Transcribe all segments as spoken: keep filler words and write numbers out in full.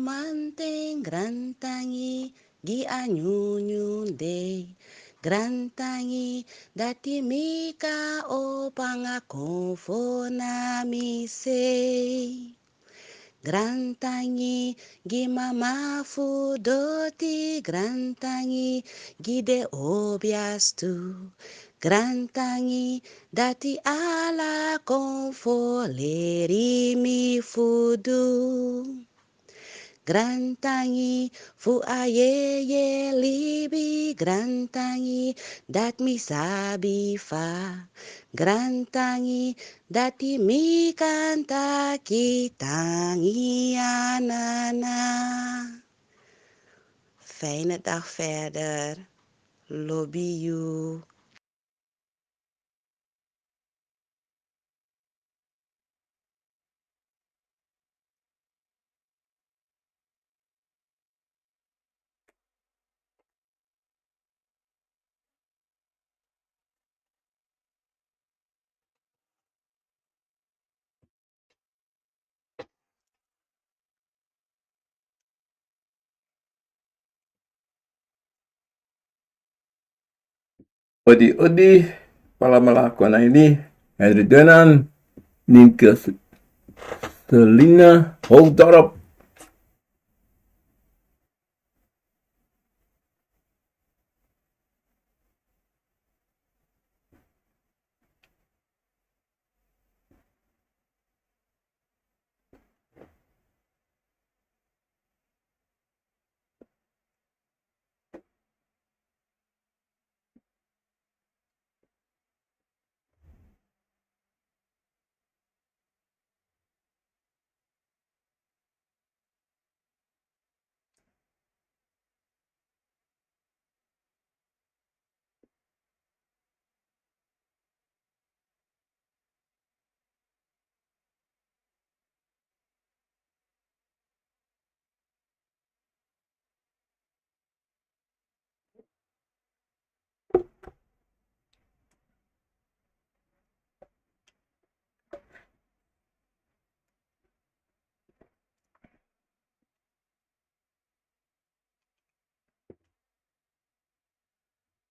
Manten, grantangi gi a nyunyun dei. Grantangi dati mi kan opo nanga konfo na mi sei. Grantangi gi mama fu doti, grantangi gi den obiastu. Grantangi dati ala konfo leri mi fu du. Grantangi fu a yeye libi, grantangi dati mi sabi fa. Grantangi dati mi kan taki tangi a Nana. Fijne dag verder. Lobi yu. Odi, odi, palamala, kon na ini, Henry Denan, Ninke, Selina, Hoogdorp.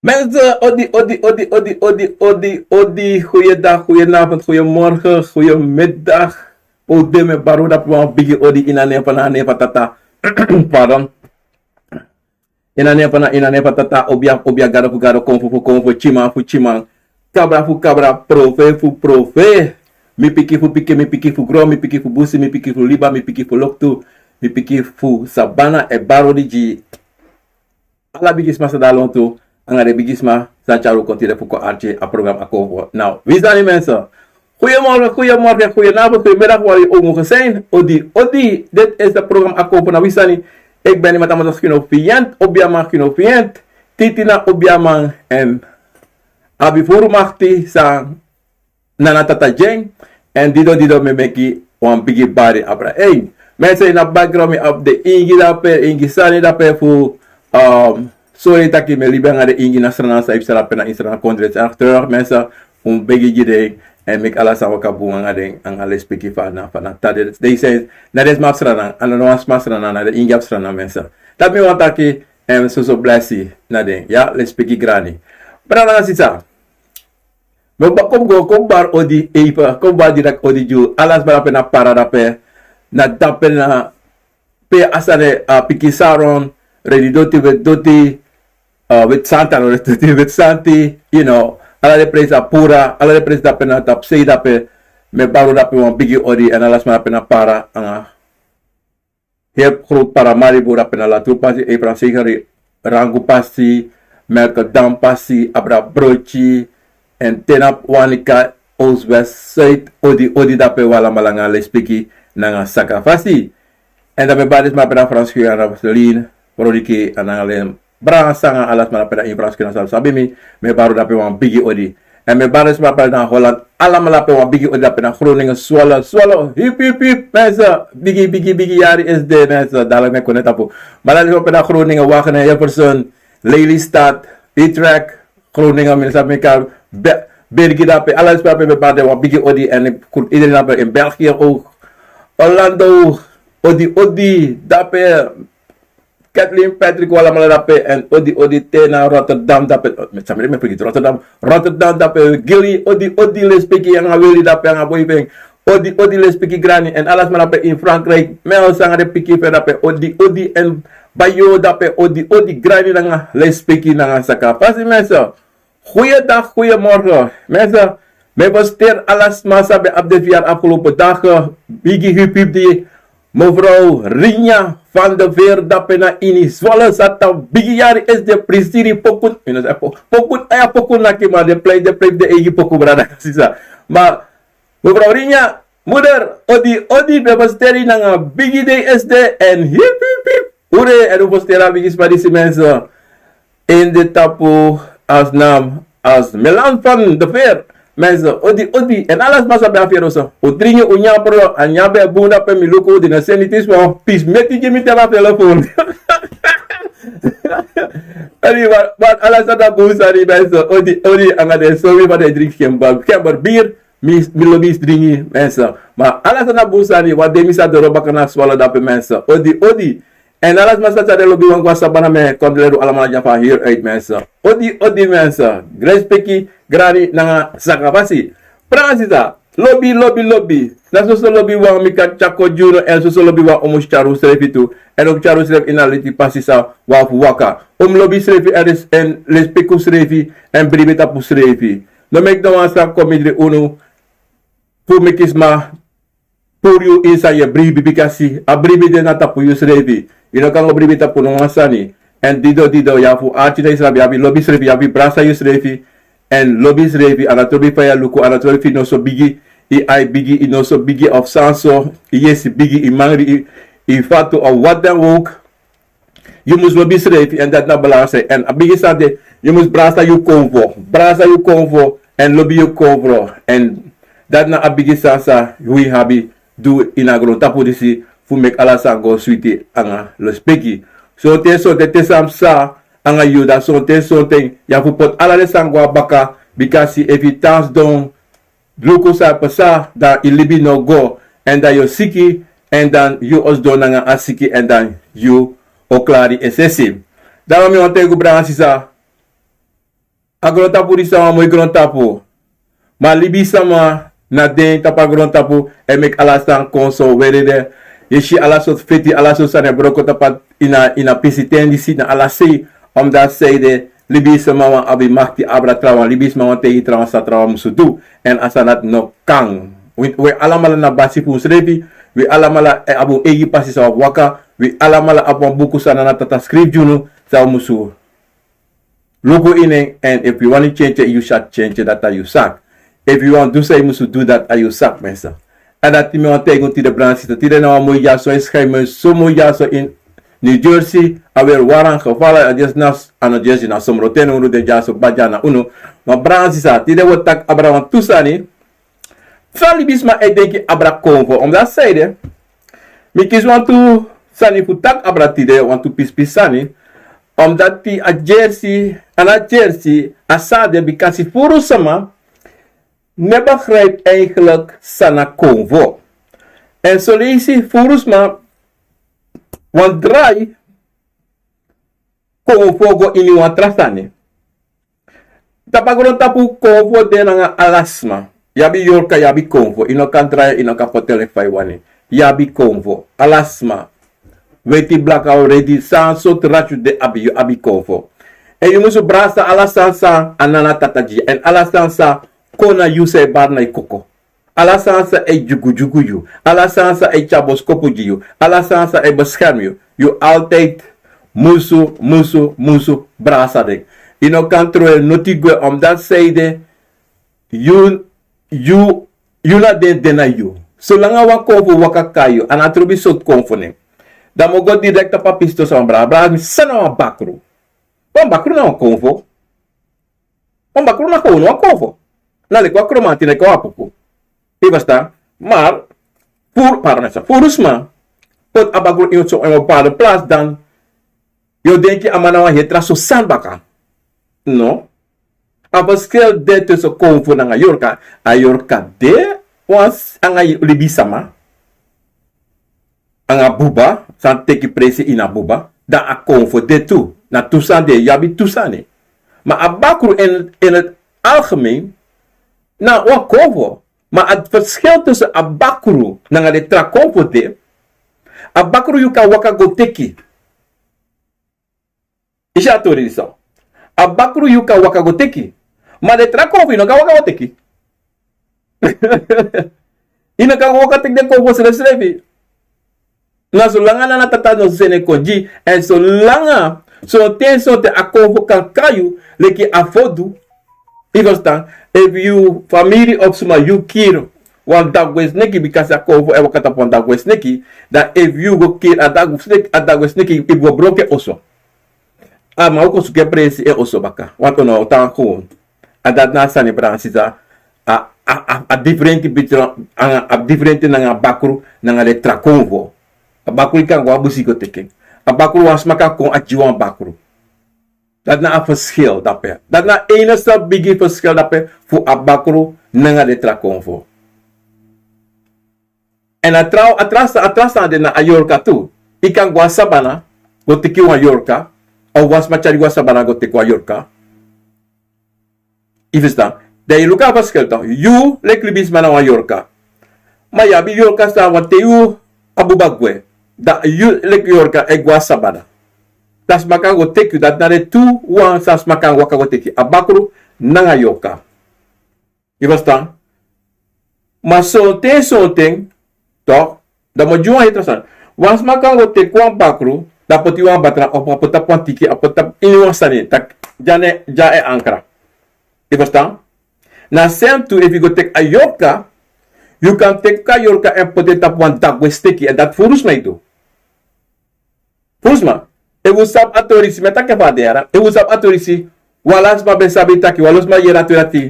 Mensen, odi, odi, odi, odi, odi, odi, odi. Goeiedag, goedenavond, goedemorgen, goedemiddag. O de mi e bari unu wan bigi odi ini a nen fu Nana, nen fu Tata. Pardon. Ini a nen fu Nana, ini a nen fu Tata, obia, obia, gado fu gado, konfo fu konfo, tyiman fu tyiman, kabra fu kabra, profe fu profe. Mi pikin fu pikin, mi pikin fu gron, mi pikin fu busi, mi pikin fu liba, mi pikin fu loktu, mi pikin fu sabana, e bari odi gi ala bigisma san de na lontu, nanga den bigisma san tyari un kon tide fu kon arki a program Akomfo. Now, wi sani, mensen. Goedemorgen, goedemorgen, goedenavond, goedemiddag, waar u ook mogen zijn. Odi, odi, dit is het programma Akomfo, na wi sani. Ik ben iemand anders, Gino Vient, obiaman Gino Vient. Titina obiaman en abi furu makti san Nana Tata Jeng. En dido dido mi e meki wan bigi bari abra. Hey, mensen, in a background mi abi den ingi dape, ingi sani dape fu, um, sorry taki mi e libi nanga den ingi na Sranan, san e psa dape na ini Sranan kondre. Erg treurig, mensen. Un begi gi den, en meki ala sani waka bun nanga den, nanga lespeki fu Nana, fu Nana Tata. Den sani, na den sma fu Sranan, a no wan sma fu Sranan, na den ingi fu Sranan, mensen. Dati mi wani taki, en soso blesi na den, ya, lespeki grani. Brada nanga sisa. Mi o kon go, kon bari odi, even, kon bari direct odi gi unu. Ala sma dape na Para dape. Na dape na pe a sani, a pikin Saron, Redi Doti, Weti Doti, a, Weti Santi, a no Redi Doti, Weti Santi, you know, ala den presi a Pura, ala den presi dape na tapu sei dape, mi e bari unu dape wan bigi odi, en ala sma dape na Para, nanga heri groot Paramaribo dape na Latrun pasi, Efraim Segari, Rangu pasi, Melkedam pasi, abra Broti, en te na Wanica, Oost, West, Zuid, odi, odi dape wan alamala nanga lespeki nanga saka fasi. En dan mi e bari den sma dape na Frans Guyana, Vaseline, Veronica, nanga den Brada Sanga, ala sma dape na ini Frans Guyana san sabi mi, mi e bari unu dape wan bigi odi. En mi e bari den sma dape na Holland, alamala dape wan bigi odi dape na Groningen, Zwolle, Zwolle, hip, hip, hip, mensen, bigi, bigi, bigi yari is de, mensen, dala mi e kon na tapu. Ma ala den sma dape na Groningen, Wageningen, Hilversum, Lelystad, Utrecht, Groningen, mi no sabi mi kan, Be-, België dape, ala den sma dape mi e bari den wan bigi odi, en ik groet iedereen dape in België ook, Orlando, Odi, odi, dape Kathleen Patrick, un alamala dape, èn odi, odi, te na Rotterdam dape, eh, samiri mi e fergiti Rotterdam, Rotterdam dape, Gilly, odi, odi, lespeki nanga Willy dape nanga boy fu en, odi, odi, lespeki Granny, èn ala sma dape in Frankrijk, Mel nanga den pikin fu en dape, odi, odi, èn Bayo dape, odi, odi, Granny nanga lespeki nanga saka. Fasi, mensen. Goeiedag, goeiemorgen. Mensen, mi e feliciteer ala sma san ben abi den verjaardag afgelopen dagen. Bigi hip hip di mevrouw Rinja van de Veer dape na ini Zwolle, san tan bigi yari, S D, prisiri poku. Mi no sa po-, poku, a ya poku naki, ma den plei, den plei fu den eigi poku, brada, sisa. Ma mevrouw Rinja, moeder, odi, odi, mi e feliciteer yu nanga bigi dei, S D, èn hip hip hip. Ure, èn un feliciteer a bigi sma disi, mensen. Ini den tapu, a sma na Melan van de Veer. Mensen, odi, odi. Èn ala sma san ben abi fu yere so. Un dringi, un nyan, pro, a nyan ben bun dape, mi luku, di na seni tin sma pisi meti gi mi te na telefon. Odi, ma, ma ala sma na bun sani, mensen. Odi, odi, nanga den sowi fa den e dringi kemba, kemba beer. Mi, mi lobi dringi, mensen. Ma ala sma na bun sani, wan dei mi sa doro baka na Zwolle dape, mensen. Odi, odi. Èn ala sma san tyari den lobiwan go na sabana, mi e kondoleri un alamala dyaso heri uit, mensen. Odi, odi, mensen. Lespeki, Granny nanga saka. Fasi. Brada sisa, lobi, lobi, lobi. Na soso lobiwan mi kan tyari kon gi unu, èn soso lobiwan un mus tyari unsrefi tu. Èn un mus tyari unsrefi ini a leti pasi san un abi fu waka. Un mus lobi unsrefi èn res-, èn lespeki unsrefi, èn bribi tapu unsrefi. No meki no wan sani kon mindri unu fu meki sma puru yu ini san yu e bribi, bikasi a bribi de na tapu yusrefi. Yu no kan go bribi tapu no wan sani. Èn dido, dido, yu abi fu arki na yusrefi, yu abi lobi srefi, yu abi brasa yusrefi. Èn lobi srefi, a no trobi fa yu e luku, a no trobi fa yu noso bigi, yu ai bigi, yu noso bigi of san so, yu yesi bigi, yu mangri, yu, yu fatu of wat dan ook. Yu mus lobi srefi, èn dati na belangrijk. Èn a bigi sani de, yu mus brasa yu konfo. Brasa yu konfo, èn lobi yu konfo. Èn dati na a bigi sani san wi abi du ini a grontapu disi, fu meki ala sani go switi nanga lespeki. Sonten, sonten te sani psa nanga yu, dan sonten, sonten yu abi fu poti ala den sani go na baka, bikasi efu yu tan sidon luku san e pasa, dan yu libi no go, èn dan yu o siki, èn dan yu o sidon nanga a siki, èn dan yu o klari esesi. Dan mi wani taigi un, brada sisa, a grontapu disi na wan moi grontapu. Ma libisma na den tapu a grontapu e meki ala sani kon so weri de. Yu e si ala sortu feti, ala sortu sani e broko tapu a ini a, ini a pisiten disi na ala sei. Omdat zij de libisma wani abi makti abra trawan, libisma wani taigi trawan san trawan musu du. Èn a sani dati no kan. Wi, wi alamala na basi fu unsrefi, wi alamala e abi un eigi pasi san wi abi waka, wi alamala abi wan buku san Nana Tata skrifi gi unu, san wi musu luku ini en, èn efu yu wani tyentye, yu sa tyentye, dati na yu saki. Efu yu wani du san yu musu du, dati na yu saki, mensen. Èn dati mi wani taigi un tide, brada sisa. Tide na wan moi dyaso, e skai moi, so moi dyaso ini New Jersey, a weri wara, gevallen, a dyaso na, a no dyaso na somro ten unu de dyaso, bari dya na unu. Ma brada sisa, tide wi o taki abra wantu sani. Fa libisma e denki abra konfo? Omdat zij de, mi kisi wantu sani fu taki abra tide, wantu pisi pisi sani. Omdat a Jersey, a na Jersey, a sani de bikasi furu sama no e begrijp eigenlijk san na konfo. Èn soleisi furu sma wani drai konfo go ini wan tra sani. Tapu a grontapu konfo de nanga ala sma. Yu abi yorka, yu abi konfo. Yu no kan drai, yu no kan fertel en fa yu wani. Yu abi konfo. Ala sma. Weti, blaka, redi, san sortu rasi yu de abi, yu abi konfo. Èn yu musu brasa ala sani san a Nana Tata gi yu. Èn ala sani san kon na yu, san e bari na yu koko. Ala sani san e dyugudyugu yu, ala sani san e tyari boskopu gi yu, ala sani san e beskermi yu, yu altijd musu, musu, musu brasa den. Yu no kan tron noti gwe, omdat zij de, yu, yu, yu na den, den na yu. Solanga wan konfo waka kon na yu, a no trobi sortu konfo nen. Dan mi o go direkt tapu a pisi tu, san, brada, brada, mi, san na wan bakru? Wan bakru na wan konfo. Wan bakru na gewoon wan konfo. Na leki wan kromanti, leki wan apuku. Yu e ferstan? Maar, furu, pardon, mensen, furu sma poti a bakru ini so, ini wan bepaalde plaats, dan yu o denki a man na wan heri tra sortu sani baka. No. A verschil de tussen konfo nanga yorka. A yorka de wan s-, nanga libisma. nanga buba, san teki presi ini a buba, dan a konfo de tu. Na tu sani de, yu abi tu sani. Ma a bakru in, in het algemeen, na wan konfo. Ma a verschil tussen a bakru nanga den tra konfo de, a bakru yu kan waka go teki. Yu si a tori disi so. A bakru yu kan waka go teki. Ma den tra konfo yu no kan waka go teki. Yu no kan waka teki den konfo srefsrefi. Na solanga na na tata no seni en kon gi. Èn solanga, sonten, sonten a konfo kan kai yu, leki a fodu. Yu ferstan? Efu yu famiri of suma yu kiri wan dagwe sneki, bikasi a konfo e waka tapu wan dagwe sneki, dan efu yu go kiri a dagwe sneki, a dagwe sneki yu go broko en oso. A man o kon suku en presi en oso baka. Wantu no tan kon. A dati na a sani, brada nanga sisa. A, a, a, a diferenti bitro, a, a diferenti nanga bakru, nanga den tra konfo. A bakru yu kan go a busi go teki en. A bakru wan sma kan kon a gi wan bakru. Dati na a verschil dape. Dati na a enigste bigi verschil dape fu a bakru nanga den tra konfo. Èn a tra, a tra, a tra sani de na a yorka tu. Yu kan go a sabana, go teki wan yorka, of wan sma tyari yu a sabana go teki wan yorka. Yu ferstan? Dan yu luku a verschil toch. Yu leki libisma na wan yorka. Ma yu abi yorka san wan te yu a buba gwe. Dan yu leki yorka e go a sabana. Dan sma kan go teki yu, dati na den tu wan san sma kan waka go teki. A bakru nanga yorka. Yu ferstan? Ma sonten, sonten, toch, dan mi o gi wan heri tra sani. Wan sma kan go teki wan bakru, dan a poti wan batra, of a poti tapu wan tiki, a poti tapu ini wan sani, taki, dya e, dya e ankra. Yu ferstan? Na a sem tu, efu yu go teki a yorka, yu kan teki a yorka èn poti en tapu wan dagwe sneki, èn dati furu sma e du. Furu sma, efu un sabi a tori disi, mi e taki en fu a de yara, efu un sabi a tori disi, wan ala sma ben sabi taki, wan ala sma yere a tori dati,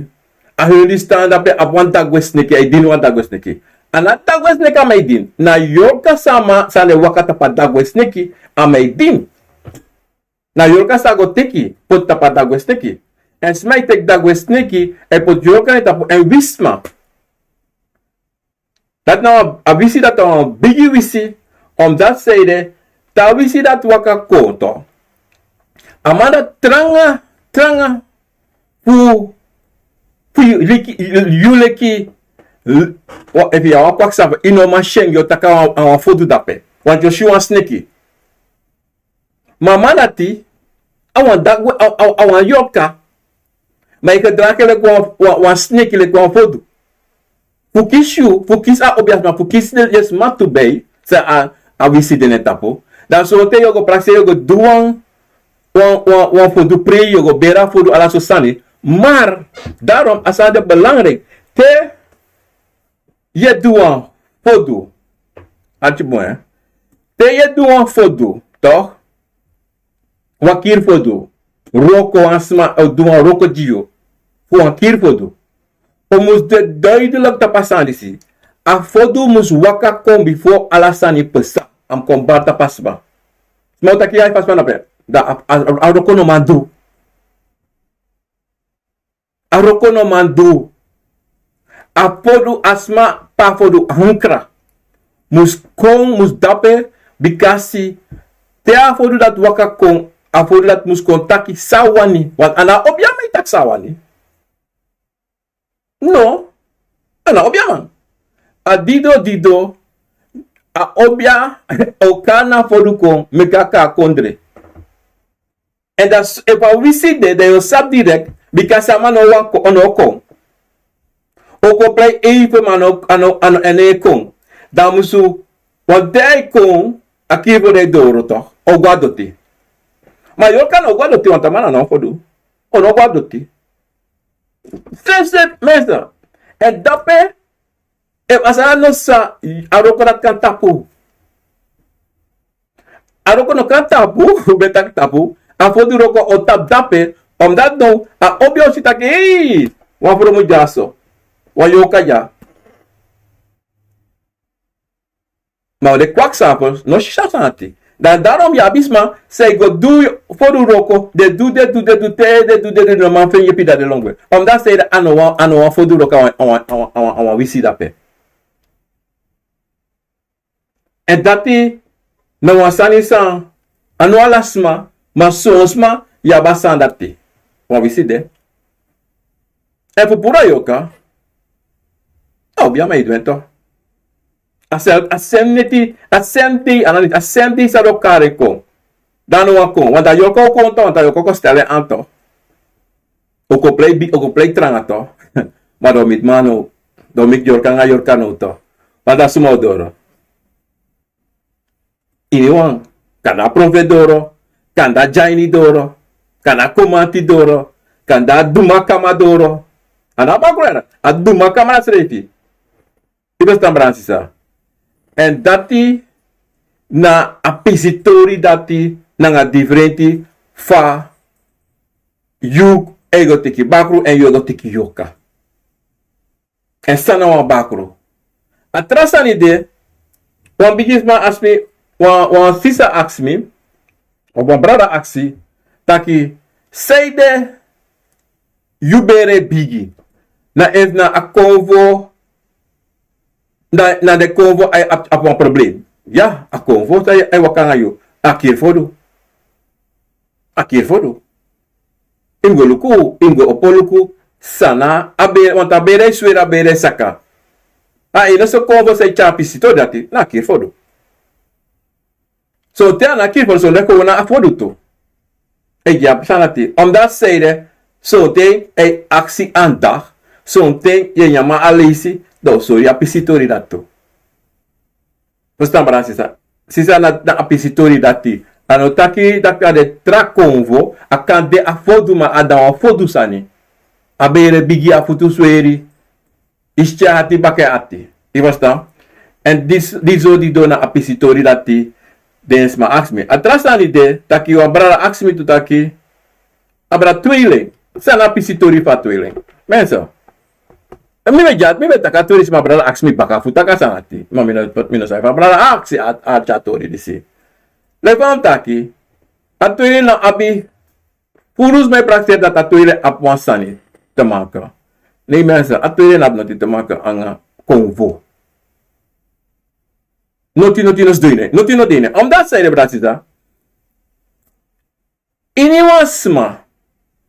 a heri stan dape abi wan dagwe sneki, a e dini wan dagwe sneki. A no dagwe sneki a man e dini, na yorka san a man, san e waka tapu a dagwe sneki, a man e dini. Na yorka san a go teki, poti tapu a dagwe sneki. Èn sma e teki dagwe sneki, e poti yorka na en tapu, èn wisi sma. Dati na wan, a wisi dati na wan bigi wisi, omdat san ede, te a wisi dati waka kon toch. A man dati tranga, tranga, fu, fu yu leki, yu leki, l-, wa-, efu yu a wan kwaksafa, yu no man si en, yu o taki a wan, a wan fodu dape. Want yu o si wan sneki. Ma a man dati, a wan dagwe, a, a, a wan yorka. Ma yu e gedragi en leki wan, wan, wan sneki, leki wan fodu. Fu kisi yu, fu kisi a obiasma, fu kisi den, den sma tu bij, san a, a wisi de na en tapu. Dan sonten yu o go prakseri, yu o go du wan, wan, wan, wan fodu prei, yu o go beri a fodu, ala sortu sani. Maar, daarom, a sani de belangrijk. Te yu e du wan fodu. Arki bun, hè. Te yu e du wan fodu, toch? Wan kiri fodu. Wroko, wan sma o du wan wroko gi yu fu wan kiri fodu. Un mus de duidelijk tapu a sani disi. A fodu mus waka kon bifo ala sani pasa. A mus kon bari tapu a sma. Sma o taki ya, fa sma na pe. Dan a, a, a, a wroko no man du. A wroko no man du. A fodu, a sma pe a fodu ankra mus kon, mus dape, bikasi te a fodu dati waka kon, a fodu dati mus kon taki san a wani. Want a no obiaman e taki san a wani. No, a no obiaman. A dido, dido, a obia o kon na fodu kon, meki a kon a kondre. Èn dan s-, efu a wisi de, dan yu o sabi direct, bikasi a man no wani kon, a no o kon. O kon prei even, ma a no, a no, a no, a no e kon. Dan musu, want te a e kon, a kiri fodu e doro toch, o go a doti. Ma yorka no o go a doti, want a man a no fodu. O no o go a doti. Srefi, srefi, mensen. Èn dape, efu a sani no sa, a wroko dati kan tapu. A wroko no kan tapu, un ben taki tapu, a fodu wroko o tapu dape, omdat now a obia o si taki, hei, wan fromu dyaso, wan yorka dya. Ma den kwakzalvers no si san a sani dati. Dan daarom yu abi sma san e go du fodu wroko, den du, den du, den du, te den du, den du, no man feni yepi, dan den lon gwe. Omdat san ede, a no wan, a no wan fodu wroko, a wan, a wan, a wan, a wan wisi dape. Èn dati na wan sani san a no ala sma, ma son sma yu abi a sani dati. Wan wisi de. Èn fu puru a yorka, a obi a man e du en to. A sel, a sem neti, a sem dei, a no neti, a sem dei san den o kari en kon. Dan a no wani kon, want a yorka o kon to, want a yorka o kon stel en an to. O kon prei bi, o kon prei tranga to. Ma den o miti man now, den o miti yorka nanga yorka now to. Want a suma o doro. Iniwan, kande a profeti doro, kande a dyaini doro, kande a komanti doro, kande a dumakama doro. A no a bakru, a dumakama na srefi. Yu e ferstan, brada nanga sisa? Èn dati na a pisitori dati nanga diferenti fa yu e go teki bakru èn yu e go teki yorka. Èn san na wan bakru? A tra sani de, wan bigisma aksi mi, wan, wan sisa aksi mi, of wan brada aksi, taki, sanede yu bere bigi? Na efu na a konfo, na, na den konfo a, a, abi wan problem. Ya, a konfo san e waka nanga yu, a kiri fu du. A kiri fu du. Yu mus go luku, yu mus go opo luku san na a bere, want a bere e sweri, a bere e saka. A ini so konfo san e tyari a pisitori dati, na a kiri fu du. Sonten a no a kiri fu du, sonten kon na a fu du tu. E gi a sani dati. Omdat sanede, sonten e aksi andacht, sonten yu e nyan man a leisi, dan a o sori yu a pisitori dati tu. Ferstan, brada nanga sisa? Sisa, na, na a pisitori dati. A no taki, taki a de tra konfo, a kan de a fu du, ma a de wan fu du sani. A bere bigi, a futu sweri. Yu si tyari ati baka en ati. Yu e ferstan? Èn disi, disi so di doro na a pisitori dati, den sma aksi mi. A tra sani de, taki wan brada aksi mi tu taki, abra tweeling. San na a pisitori fu a tweeling? Mensen. Mi ben dya, mi ben taki a tori disi, ma brada aksi mi baka fu taki a sani dati. Ma mi no, mi no sabi fa brada aksi a, a tyari a tori disi. Leki fa mi taki, a tweeling no abi, furu sma e prakseri dati a tweeling abi wan sani te maken. Nee mensen, a tweeling no abi noti te maken nanga konfo. Noti, noti no sidon ini en. Noti no de ini en. Omdat sanede, brada nanga sisa? Iniwan sma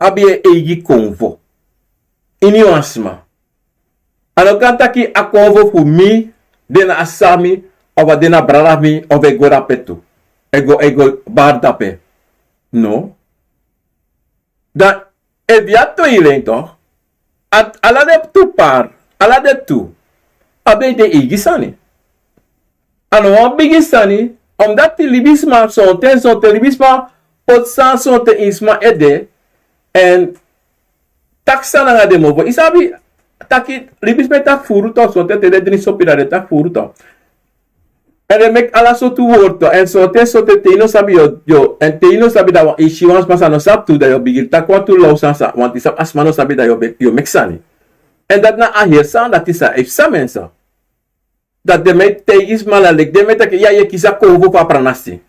abi en eigi konfo. Iniwan sma. A no kan taki a konfo fu mi, den na a sisa fu mi, of a den na brada fu mi, of e go dape tu. E go, e go bari dape. No. Dan efu yu abi tweeling toch, a, ala den tu pari, ala den tu abi den eigi sani. A no wan bigi sani, omdat libisma sonten, sonten libisma poti sani sonten ini sma ede, èn taki sani nanga den mofo. Yu sabi taki libisma e taki furu toch, sonten te den dringi sopi dan den e taki furu toch. Èn den meki ala sortu wortu, èn sonten, sonten te yu no sabi yu o, yu o, èn te yu no sabi dan yu si wan sma san no sabi tu, dan yu o bigin taki wantu law sani san, want yu sabi a sma no sabi, dan yu o be-, yu o meki sani. Èn dati na a heri sani dati san e psa, mensen. Dati den man e taigi sma, leki den man e taki, ya, yu e kisi a konfo fu a pranasi.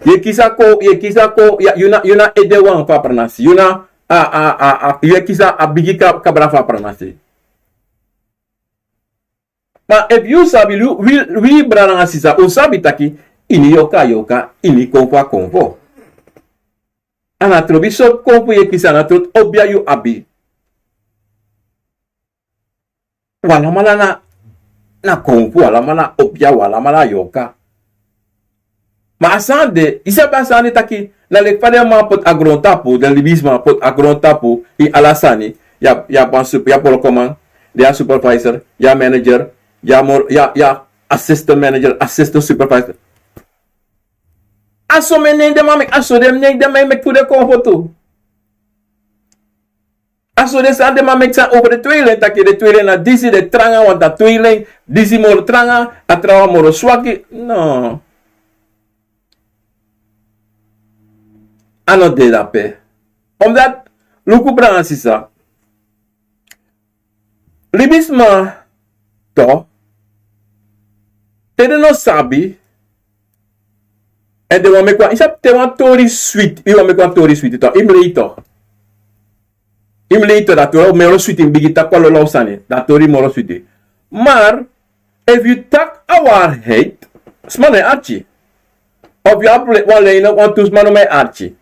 Yu e kisi a ko-, yu e kisi a ko-, ya, yu na, yu na edewan fu a pranasi. Yu na a, a, a, a, yu e kisi a bigi ka-, kabra fu a pranasi. Ma efu yu sabi, wi, wi, wi brada nanga sisa, un sabi taki ini yorka a yorka, ini konfo a konfo. A na trobi sortu konfo yu e kisi, a na trobi obia yu abi. Un alamala na, na konfo, un alamala obia, un alamala yorka. Ma a sani de, yu sabi a sani de taki, na leki fa den man poti a grontapu, den libisma poti a grontapu, ini ala sani, yu abi, yu abi wan sup-, yu abi wrokman, yu abi supervisor, yu abi manager, yu abi moro, yu abi, yu abi assistant manager, assistant supervisor. A so nen den man meki, a so den nen den man e meki fu den konfo tu. A so den sani den man meki sani over den tweeling, taki den tweeling na disi, den tranga, want a tweeling disi moro tranga, a trawan moro swaki. No. A no de dape. Omdat, luku brada nanga sisa. Libisma toch, te den no sabi, èn den wani meki wan, yu sabi, te wan tori switi, yu wani meki wan tori switi toch, yu mus lei toch. Yu mus lei toch, dan a tori moro switi, yu mus bigin taki wan law sani, dan a tori moro switi. Maar, Efu yu taki a waarheid, sma no e arki. Of yu abi wan lei, no, wantu sma no man e arki.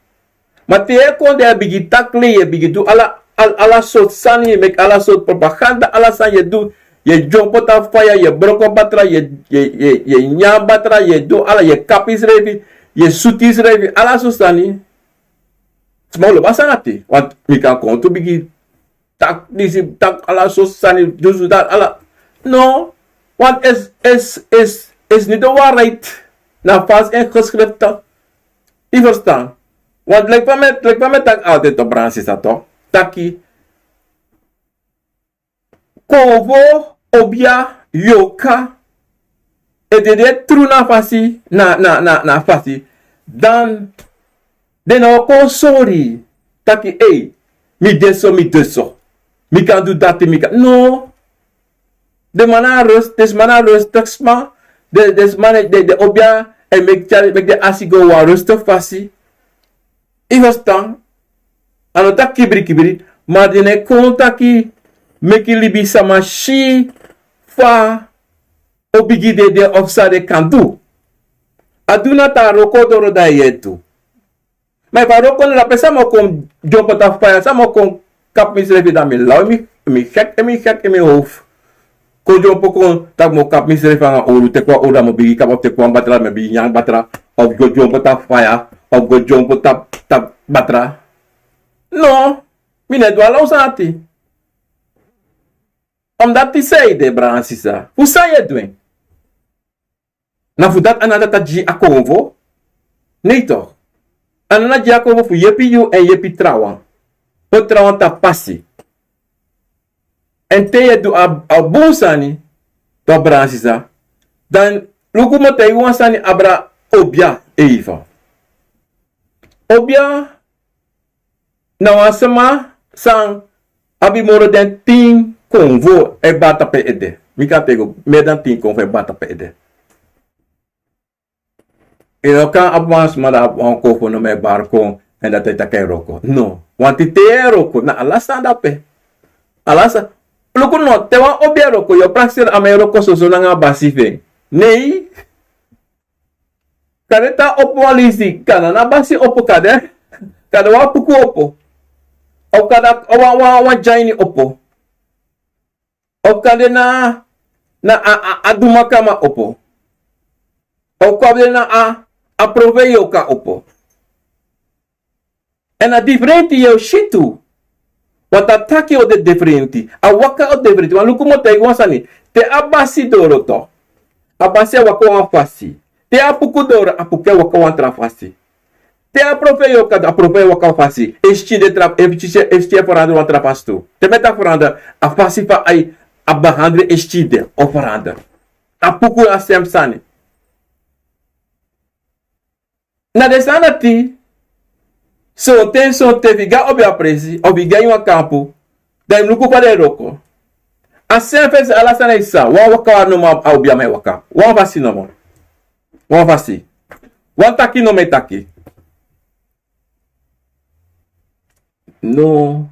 Ma te yu e kon de, yu e bigin taki lei, yu e bigin du ala, ala, ala sortu sani, yu e meki ala sortu propaganda, ala sani yu e du, yu e dyompo tapu faya, yu e broko batra, yu e, yu e, yu e, yu e nyan batra, yu e du ala, yu e kapu yusrefi, yu e sutu yusrefi, ala sortu sani. Sma o lobi a sani dati, want mi kan kon tu bigin taki disi, taki ala sortu sani, dus dat, ala. No, want is, is, is, is niet de waarheid. Na vals ingeschreven. Yu verstan? Want leki fa mi, leki fa mi taki altijd, toch, brada sisa, toch? Taki konfo, obia, yorka, efu den de tru na fasi, na, na, na, na fasi, dan den no o kon sori, taki: "Ei, mi de so, mi de so. Mi kan du dati, mi kan." No. Den man na rust, den sma na rustig sma. Den, den sma, den, den obia, e meki tyari, meki den asi go wan rustig fasi. Yu verstan? A no taki kibri kibri, ma den e kon taki meki libisama si fa o bigi dede of san den kan du. A du na te a wroko doro dan yu e du. Ma efu a wroko no de, pe san mi o kon dyompo tapu faya, san mi o kon kapu misrefi, dan mi law mi, mi gek, en mi gek, en mi hoofd. Kon dyompo kon taki mi o kapu misrefi nanga owru, teki wan owru, dan mi o bigin kapu, of teki wan batra, mi o bigin nyan batra, of go dyompo tapu faya, of go dyompo tapu, tapu batra. No, mi no e du ala wan sani dati. Omdati san ede, brada sisa, fu san yu e du en? Na fu dati a no dati a gi a konfo? Nei toch. A no na gi a konfo fu yepi yu en yepi trawan. Poti trawan tapu pasi. En te yu e du a, a bun sani, toch, brada sisa, dan luku mi o taigi wan sani abra obia eifa. Obia na wan sma san abi moro den tin konfo e bari tapu en ede. Mi kan taigi yu, meri dan tin konfo e bari tapu en ede. Yu no kan abi wan sma di abi wan konfo nomo e bari kon, en dati e taki a e wroko. No. Want te yu e wroko, na ala sani de ape. Ala sani. Luku no, te wan obia e wroko, yu o prakseri: "A man e wroko soso nanga a basi fu en." Nei. Kande te a opo wan leisi, kande na a basi opo, kande, kande wan puku opo. Of kande wan, wan, wan dyaini opo. Of kande na, na a, a, a dumakama opo. Of kande na a, a profeiti yorka opo. En a diferenti yu o si tu. Want a taki o de diferenti. A waka o de diferenti. Want luku mi o taigi wan sani. Te a basi doro toch, a basi e waka wan fasi. Te a puku doro, a puku e waka wan tra fasi. Te a profeiti yorka, a profeiti e waka wan fasi. Efu skin de tra, efu skin, efu skin e ferandra wan tra fasi tu. Te mi e taki ferandra, a fasi fa ai, a behandel en skin de o ferandra. A puku a sem sani. Na den sani dati, sonten, sonten, efu yu go a obia presi, of yu go a ini wan kampu, dan yu mus luku fa den e wroko. A seni fesi ala sani e psa, wan waka wan nomo a obiaman e waka. Wan fasi nomo. Wan fasi. Wan taki nomo e taki. No.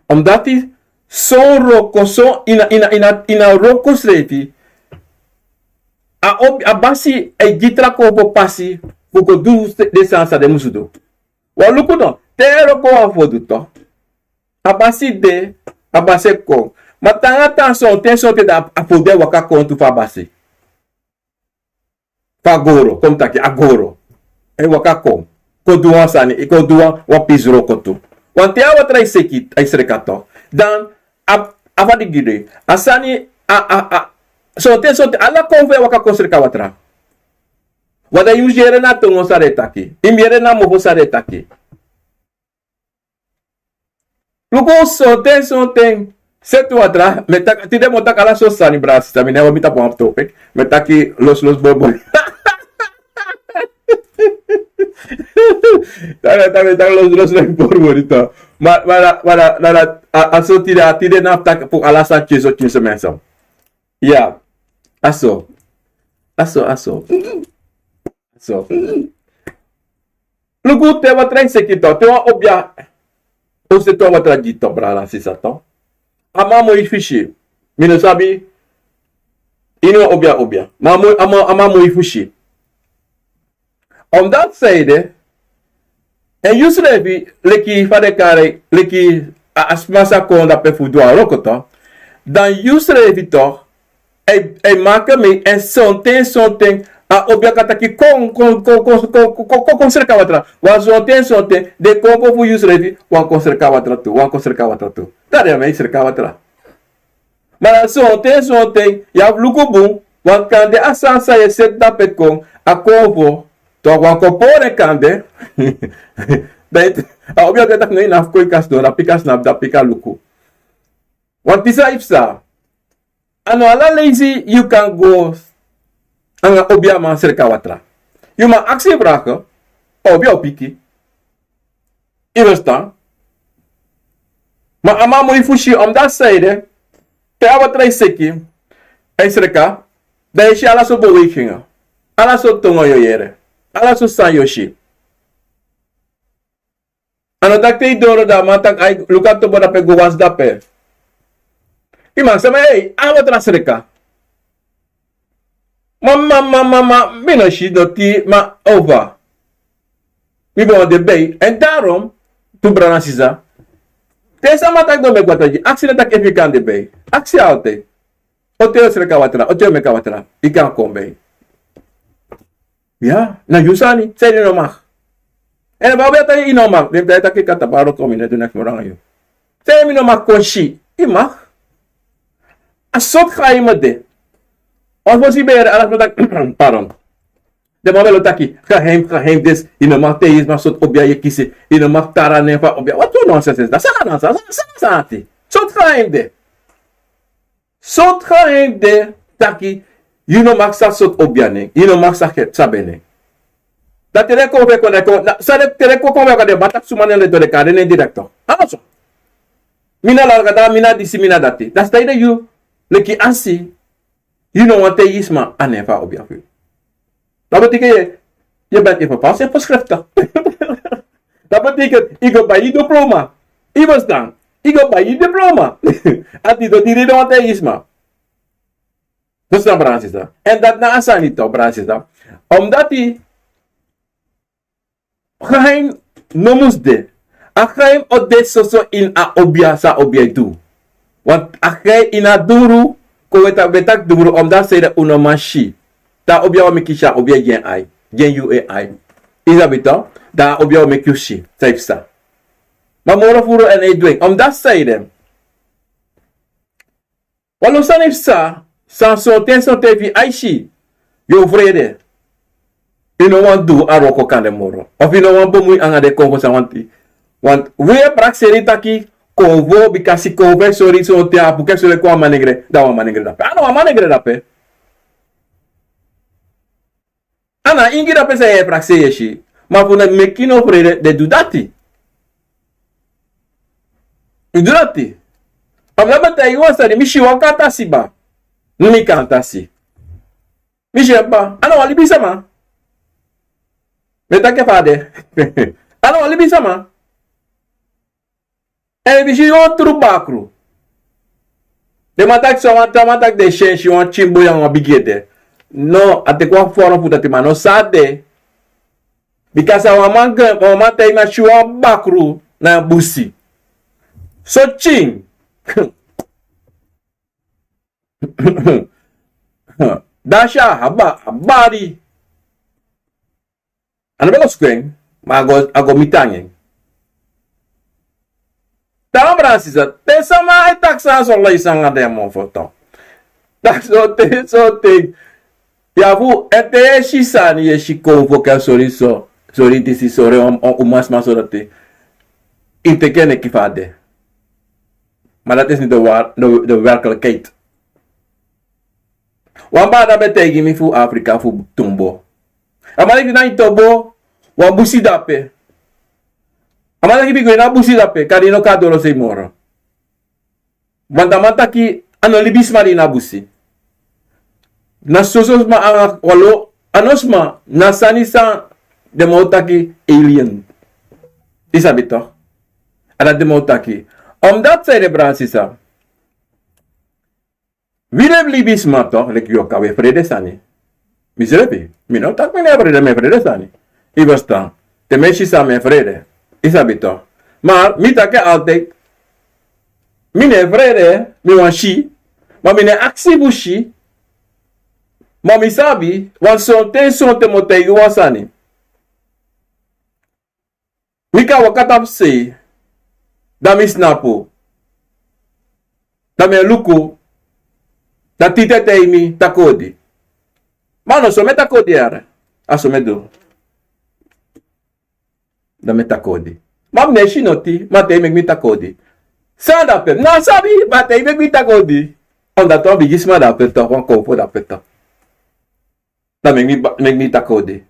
Omdati son wroko, son ini a, ini a, ini a, ini a wroko srefi, a obi, a basi e gi tra konfo pasi fu kon du den sani san den musu du. Wan luku no, te wroko wan fodu toch, a basi de, a basi e kon. Ma te nanga tan sonten, sonten dan a fodu e waka kon tu fu a basi. Fa a goro, kon taki a goro. A e waka kon. Kon du wan sani, a e kon du wan, wan pisi wroko tu. Want te a watra e seki, a e sreka toch. Dan, a, a fa den gi den. A sani, a, a, a. Sonten, sonten, ala konfo e waka kon sreka watra. Want dan yu mus yere na tongo san den e taki. Yu mus yere na mofo san den e taki. Luku sonten, sonten. Seti watra, mi e taki, tide mi o taki ala sortu sani, brada, sisa, mi no e wani mi tapu wan topic. Mi e taki losi losi bori bori. Taki, taki, taki losi losi bori bori toch. Ma, ma, ma, ma, a, a so tide, a tide na taki fu ala sani tyinso, tyinso mensen. Ya. A so. A so, a so. So. Luku te watra e seki toch, te wan obia o seti wan watra gi toch, brada, sisa, toch. A man mus e fisi. Mi no sabi. Ini wan obia obia. Ma a man, a man, a man moi fu si. Omdat zij de, en yusrefi, leki fa den kari, leki a, a sma sa kon dape fu du a wroko toch, dan yusrefi toch, hij, hij maak mee en sonten, sonten, a obia kan taki kon, kon, kon, kon, kon, kon, kon, kon serka watra. Wan sonten, sonten, den kon kon fu yusrefi, wan kon serka watra tu, wan kon serka watra tu. Dati a meki serka watra. Ma na sonten, sonten, yu abi luku bun, want kande a sani san yu e seti dape kon, a kon fu, toch wan kon pori en kande. Dan yu, a obia kan taki no, yu no abi kon yu kan sidon, dape yu kan sidon, dape yu kan luku. Want disi a yu psa. A no ala leisi yu kan go nanga obiaman serka watra. Yu man aksi vragen, a obia o piki. Yu verstaan? Ma a man moi fu si, omdat zij de, te a watra e seki, en serka, dan yu si ala sortu bewegingen. Ala sortu tongo yu o yere. Ala sortu sani yu o si. A no taki te yu doro dan a man taki, ai, luku a tobo dape, go wasi dape. Yu man sema, ei, a watra serka. Ma, ma, ma, ma, ma, mi no si noti, ma over. Mi ben o de bij. En daarom, tu brada nanga sisa, te sama taki no meki watra gi, aksi en taki efu yu kan de bij. Aksi en altijd. Ote yu o serka watra, ote yu o meki a watra, yu kan kon bij. Ya, na yu sani, san yu no mag. En fa a obia taki yu no mag, den e taki kata baro kon, mi no e du neks moro nanga yu. San yu no mag kon si, yu mag. A sortu geheim de. Wan fosi ben yere ala sma taki, pardon. Den man ben o taki, geheim, geheim disi, yu no mag te yu sma sortu obia yu e kisi, yu no mag tara nen fu a obia. Wat wan nonsens is dat? San na nonsens, san na nonsens ati? Sortu geheim de. Sortu geheim de taki, yu no mag sabi sortu obia nen, yu no mag sabi, sabi en nen. Dan te den kon fu kon, den kon, na, san den, te den kon, kon fu kon, den e taki suma nen, den e kari den nen direct toch. A no so. Mi na larga dan, mi na disi, mi na dati. Dati san ede yu, leki asi, yu no wani taigi sma a nen fu a obia fu yu. Dati betekent yu, yu bent even vals en voorschriftig. Dati betekent yu go bai yu diploma. Yu verstaan? Yu go bai yu diploma. A dati, dati yu no wani taigi sma. Dus dan, brada nanga sisa. En dati na a sani toch, brada nanga sisa. Omdat yu geheim no mus de. A geheim o de soso ini a obia san a obia e du. Want a geheim ini a duru, kon wi e taki, wi e taki duru, omdat zij de un no man si. Dan a obia o meki si, a obia gi en ai. Gi en yu en ai. Yu sabi toch? Dan a obia o meki yu si. San yu psa. Ma moro furu en e dwing. Omdat zij de. Wan lo sani psa, san sonten, sonten efu yu aisi, yu o frede. Yu no wani du a wroko kande moro. Of yu no wani bemui anga den konfo sani, want, want wi e prakseri taki konfo, bikasi konfo e sori sonten, a buku e sori kon a manengre, dan wan manengre dape. A no wan manengre dape. A na ingi dape san yu e prakseri, yu e si. Ma fu no meki yu no frede, den du dati. Yu du dati. A mi ben taigi wan sani, mi si wan kantasi kba. No, mi kantasi. Mi si en kba. A na wan libisama. Mi e taki fa a de. A na wan libisama. Èn wi si wan tru bakru. Den man taki so, wan tra man taki den si en, si wan pikin boi nanga wan bigi ede. No, a teki wan foron fu dati, ma no san a de. Bikasi a wan man, wan man taigi mi a si wan bakru na busi. So pikin. Dan a si a ba, a bari. A no ben go suku en, ma a go, a go miti anga en. Dan brada nanga sisa, te sama e taki sani so, lai sanga den mofo toch. Taki so te, so te. Ya fu, èn te yu e si sani, yu e si konfo, ke soriso, sori disi, sori wan, wan umasma so dati. Yu teki en leki fa a de. Ma dati is niet de waar, de, de werkelijkheid. Wan brada ben taigi mi fu Afrika fu Tumbo. A man taki na ini Tumbo, wan busi dape. A man taki yu ben go ini a busi dape, kande yu no kan doro sei moro. Want a man taki a no libisma de ini a busi. Na soso sma anga wan lo, a no sma, na sani san den man o taki alien. Yu sabi toch? A dati den man o taki. Omdat zij de, brada nanga sisa. Wi den libisma toch, leki yu o kan wi e frede sani. Mi srefi, mi no taki mi no e frede, mi e frede sani. Yu e ferstan? Te mi e si san mi e frede. Yu sabi toch. Ma mi taki altijd, mi no e frede, mi wani si. Ma mi no e aksi fu si. Ma mi sabi, want sonten, sonten mi o taigi wan sani. Mi kan waka tapu sei, dan mi snapu. Dan mi e luku, dan tite taigi mi taki odi. Ma a no so mi e taki odi yara. A so mi e du. Dan mi e taki odi. Ma mi no e si noti, ma te yu meki mi taki odi. San dape? Mi no sabi, ma te yu meki mi taki odi. Omdat wan bigisma dape toch, wan kowpu dape toch. Dan meki mi ba-, meki mi taki odi.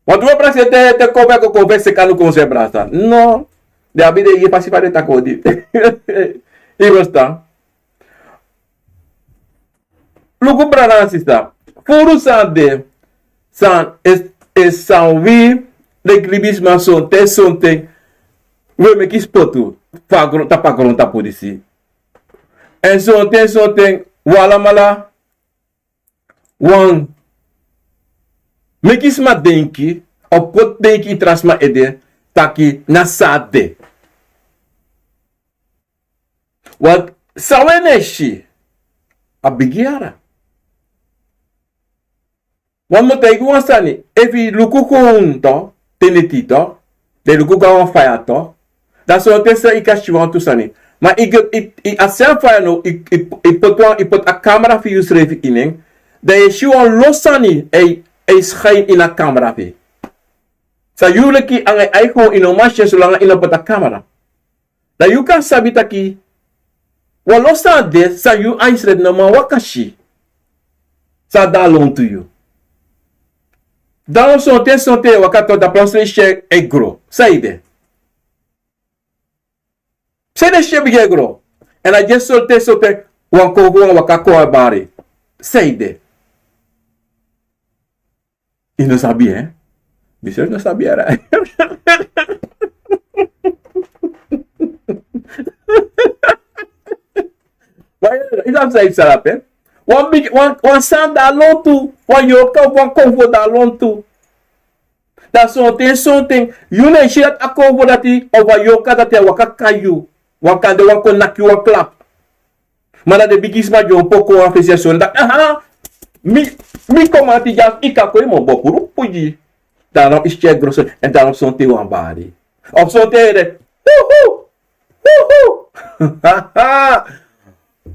Want wan prakseri te, te kon fu, kon fu seka, no kon fu brasa. No. Den abi den yu e pasi fa den taki odi. Yu e ferstan? Luku brada nanga sisa. Furu san de, san e, e san wi, leki libisma, sonten, sonten wi e meki spotu fu a gron-, tapu a grontapu disi. Èn sonten, sonten wi alamala wani meki sma denki, of poti denki ini tra sma ede, taki na so a de. Want san wi no e si, a bigi yara. Want mi o taigi wan sani, efu yu luku kon to, te neti to, dan yu luku go na wan faya to, dan sonten san yu kan si wantu sani. Ma yu go, yu, yu, a srefi faya no, yu, yu, yu poti wan, yu poti a kamera fu yusrefi ini en, dan yu e si wan lo sani e, e skin ini a kamera fu yu. San yu leki nanga yu ai kon, yu no man si en solanga yu no poti a kamera. Dan yu kan sabi taki wan lo san de, san yu ai srefi no man waka si. San de a lontu yu. Dan sonten, sonten yu e waka to, dan plotseling yu si en e gro. San ede? San ede? Si en bigin e gro. Èn a dyesi sonten, sonten wan kowpu wani waka kon a bari. San ede? Yu no sabi, hè? Mi srefi no sabi, hè? Ma yu sabi san yu sa dape? Wan bigi, wan, wan sani de a lontu, wan yorka, wan kowpu de a lontu. Dan sonten, sonten yu no e si dati a kowpu dati, of a yorka dati e waka kon na yu. Wan kande wan kon naki wan klap. Ma dan den bigisma dyompo kon na wan fesi, e sori taki, aha, mi, mi komanti dya, yu kan kon, yu mu bokuru pudi. Dan now yu si en e gro so, èn dan now sonten wan bari. Of sonten ede, huhu, huhu.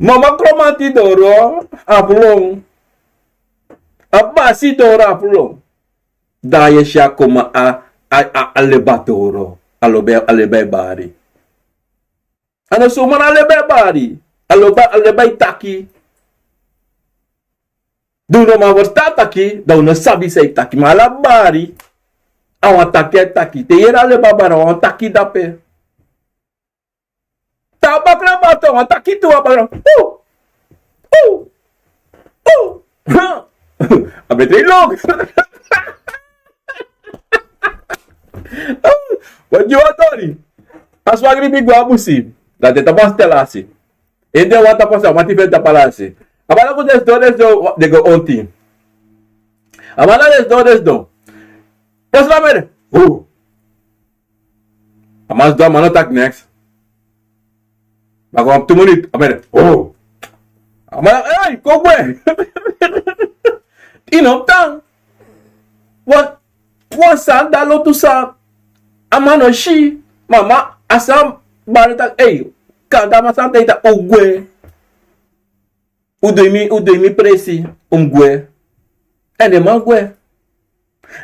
Mama kromanti doro, a fu lon. A basi doro, a fu lon. Dan yu e si a kon, ma a, a, a, a leba doro. A leba, a leba e bari. A no so moro a leba e bari. A leba, a leba e taki. Dan un no man ferstan a taki, dan un no sabi san yu e taki. Ma ala bari, a wan taki a e taki. Te yu yere a leba bari, a wan taki dape. Te a bakra bari, a wan taki tu a bakra. Hu! Hu! Hu! Ha! A ben trei lok. Wan gi wan tori. A swagri ben gwe a busi. Dan den tapu a stalasi. Ede wan tapu a stalasi, wan tifi tapu a lasi. A man dati go de sidon, de sidon, den go onti. A man dati de sidon, de sidon. Pas a man de. Hu! A man sidon, a man no taki neks. Baka wan tu miniti, a man de. Hu! A man, ei, kon gwe. Yu no tan. Wan, wan sani de a lontu san a man no si. Mama, a sani bari taki, ei, kande a man sani taigi taki un gwe. Un du mi, un du mi presi, un gwe. Èn den man gwe.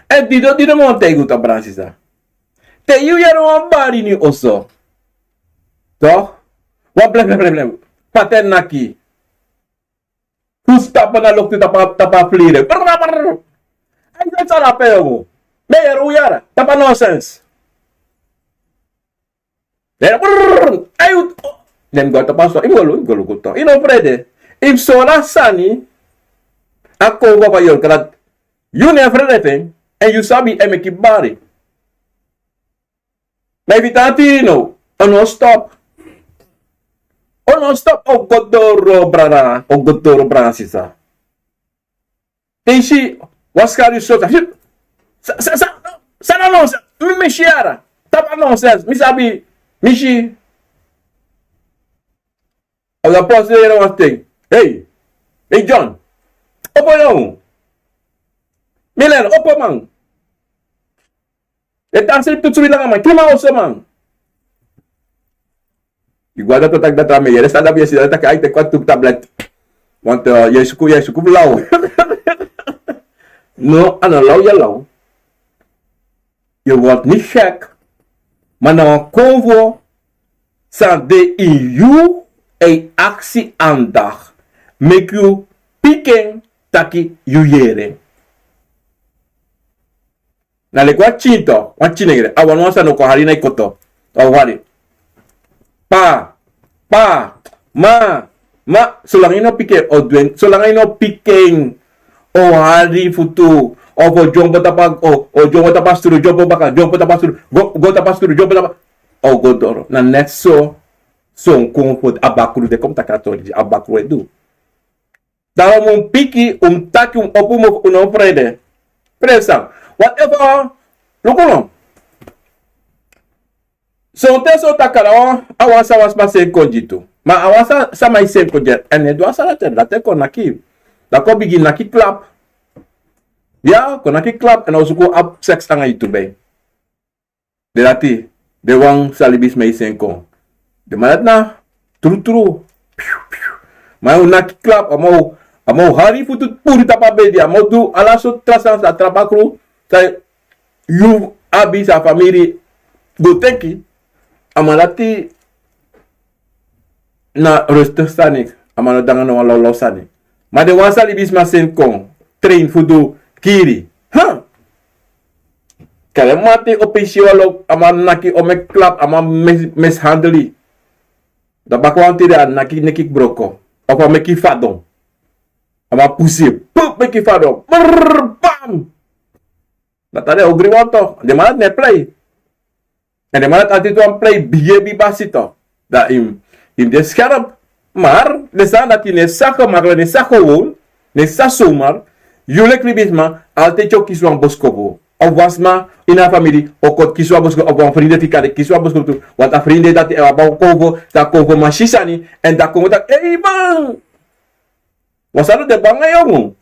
Èn didon, didon mi wani taigi un, brada nanga sisa. Te yu yere wan bari ini yu oso. Toch? Wan blem, blem, blem, blem. Paten naki. Un stap na loktu tapu a, tapu a fleri. Brrr, brrr. Ai, san sa dape, yongu? Mi e yere un yere. Tapu a nonsens. Den, brrr, ai, un, den go tapu a so, yu mu go luku, yu mu go luku toch. Yu no frede. Efu so na sani, a kon fu a yorka dati, yu no e frede fu en, èn yu sabi e meki bari. Ma efu yu tan ati now, a no stop. O no stop, o go doro brada, o go doro brada sisa. Te yu si wan skari so, sa, sa, sa, sa na nonsens. Mi, mi si yara. Tapu a nonsens. Mi sabi, mi si. A o sa posi yere wan sten. Hey, hey John. Opo yu. Milen, opo man. E tan seri tu subi langa man, kima oso man. Yu go a dati o taki dati a mi yere san dati mi e si dati taki ai teki wan tu tablet. Want, eh, yu e suku, yu e suku fu law. No, a no law yu e law. Yu word niet gek. Ma na wan konfo san de ini yu e aksi aandacht. Meki yu piki en taki yu yere. Na leki wan pikin to, wan pikin nengre. A wani wan sani o kon hari na yu koto. A o hari. Pa, pa, ma, ma, solanga yu no piki en o du en, solanga yu no piki en o hari futu, o fu dyompo tapu a, o, o dyompo tapu a sturu, dyompo baka, dyompo tapu a sturu, go, go tapu a sturu, dyompo tapu a, o go doro. Na net so, so un kon fu a bakru de kon taki a tori, a bakru e du. Daarom un piki, un taki, un opo, un no frede. Frede san. Whatever. Luku no. Sonten so taki a wan, a wan sama sma seni kon gi tu. Ma a wan sa, sama e seni kon gi. Èn ne du a sala ten, dati e kon naki. Dati kon bigin naki klap. Ya, kon naki klap, èn a o suku abi seks nanga yu tu ben. Den dati, den wan sa libisma e seni kon. Den man dati na trutru. Piu, piu. Ma yu naki klap, a man o, a man o hari futu puru tapu a bedi, a man o du ala sortu tra sani san tra bakru, san yu abi san famiri go teki, a man dati na rustig sani, a man no de nanga no wan lawlaw sani. Ma den wan sa libisma seni kon, train fu du kiri. Ha! Kari mati opo yu si wan lo, a man naki, o meki klap, a man mis-, mishandel yu. Dan baka wan tide a naki neki broko. Of a meki fadon. A man pusu yu. Pup, meki fadon. Brrr, bam! Dati a den ogri wan to. Den man dati no e plei. Èn den man dati altid wani plei bigi basi to. Dan yu mus, yu mus de scherp. Maar den sani dati no e sa gemakkelijk, no e sa gewoon, no e sa zomaar. Yu leki libisma, altid yu o kisi wan boskopu. Of wan sma ini a famiri o kon kisi wan boskopu, of wan frinde fika de kisi wan boskopu tu. Want a frinde dati e abi wan konfo, dan konfo man si sani, èn dan konfo taki, ei man! Wan sani de banga yongu.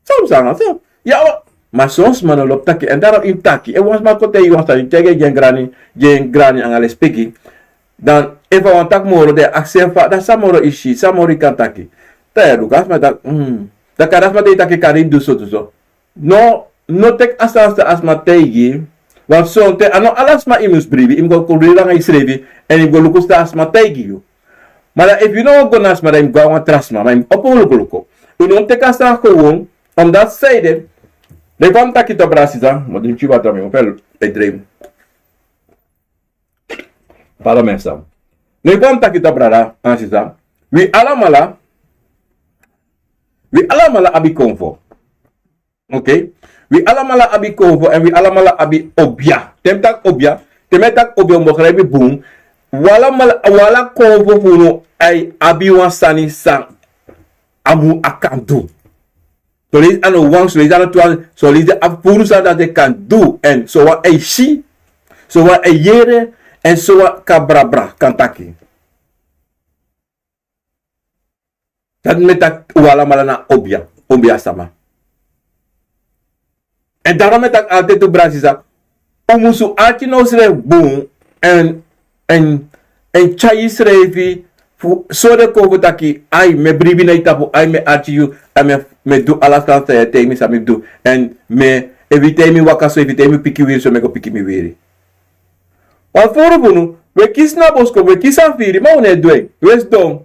Soms anga so. Ya, o. Ma son sma no lobi taki. Èn daarom yu mus taki. Efu wan sma kon taigi yu wan sani, yu taigi en gi en grani, gi en grani anga lespeki. Dan efu a wani taki moro, dan yu aksi en fa, dan san moro yu si, san moro yu kan taki. Dan yu e luku a sma taki, hmm. Dan kande a sma taigi yu taki kande yu du so, du so. No, no teki a sani san a sma taigi yu. Want sonten, a no ala sma yu mus bribi, yu mus go, go bribi nanga yusrefi, èn yu mus go luku san a sma taigi yu. Ma dan efu yu no wani go na a sma, dan yu mus go na wan tra sma, ma yu mus opo luku luku. Yu no mus teki a sani gewoon, omdat zij de, leki fa mi taki to brada sisa, ma dringi watra mi, mi e fel, e drei. Pardon mi, sisa. Leki fa mi taki to brada, èn sisa. Wi alamala, wi alamala abi konfo. Oké. Wi alamala abi konfo èn wi alamala abi obia. Te mi taki obia, te mi taki obia, un begrijp bun. Wi alamala, wi ala konfo fu unu e abi wan sani san a mu, a kan du. Son leisi a no wan, son leisi a no twan, son leisi a abi puru sani dati a kan du. Èn sowan e si, sowan e yere, èn sowan kan brabra, kan taki. Dati mi e taki un alamala na obia, obia sama. Èn daarom mi e taki altijd tu brada sisa, un musu arki na unsrefi bun, èn, èn, èn tyari yusrefi fu sori den konfo taki, ai, mi e bribi na yu tapu, ai, mi e arki yu, ai, mi e, mi e du ala sani san yu e taigi mi san mi mus du, èn mi e, efu yu taigi mi waka so, efu yu taigi mi piki wiri so, mi e go piki mi wiri. Wan furu fu unu, wi e kisi na boskopu, wi e kisi a firi, ma un no e du en, wi e sidon.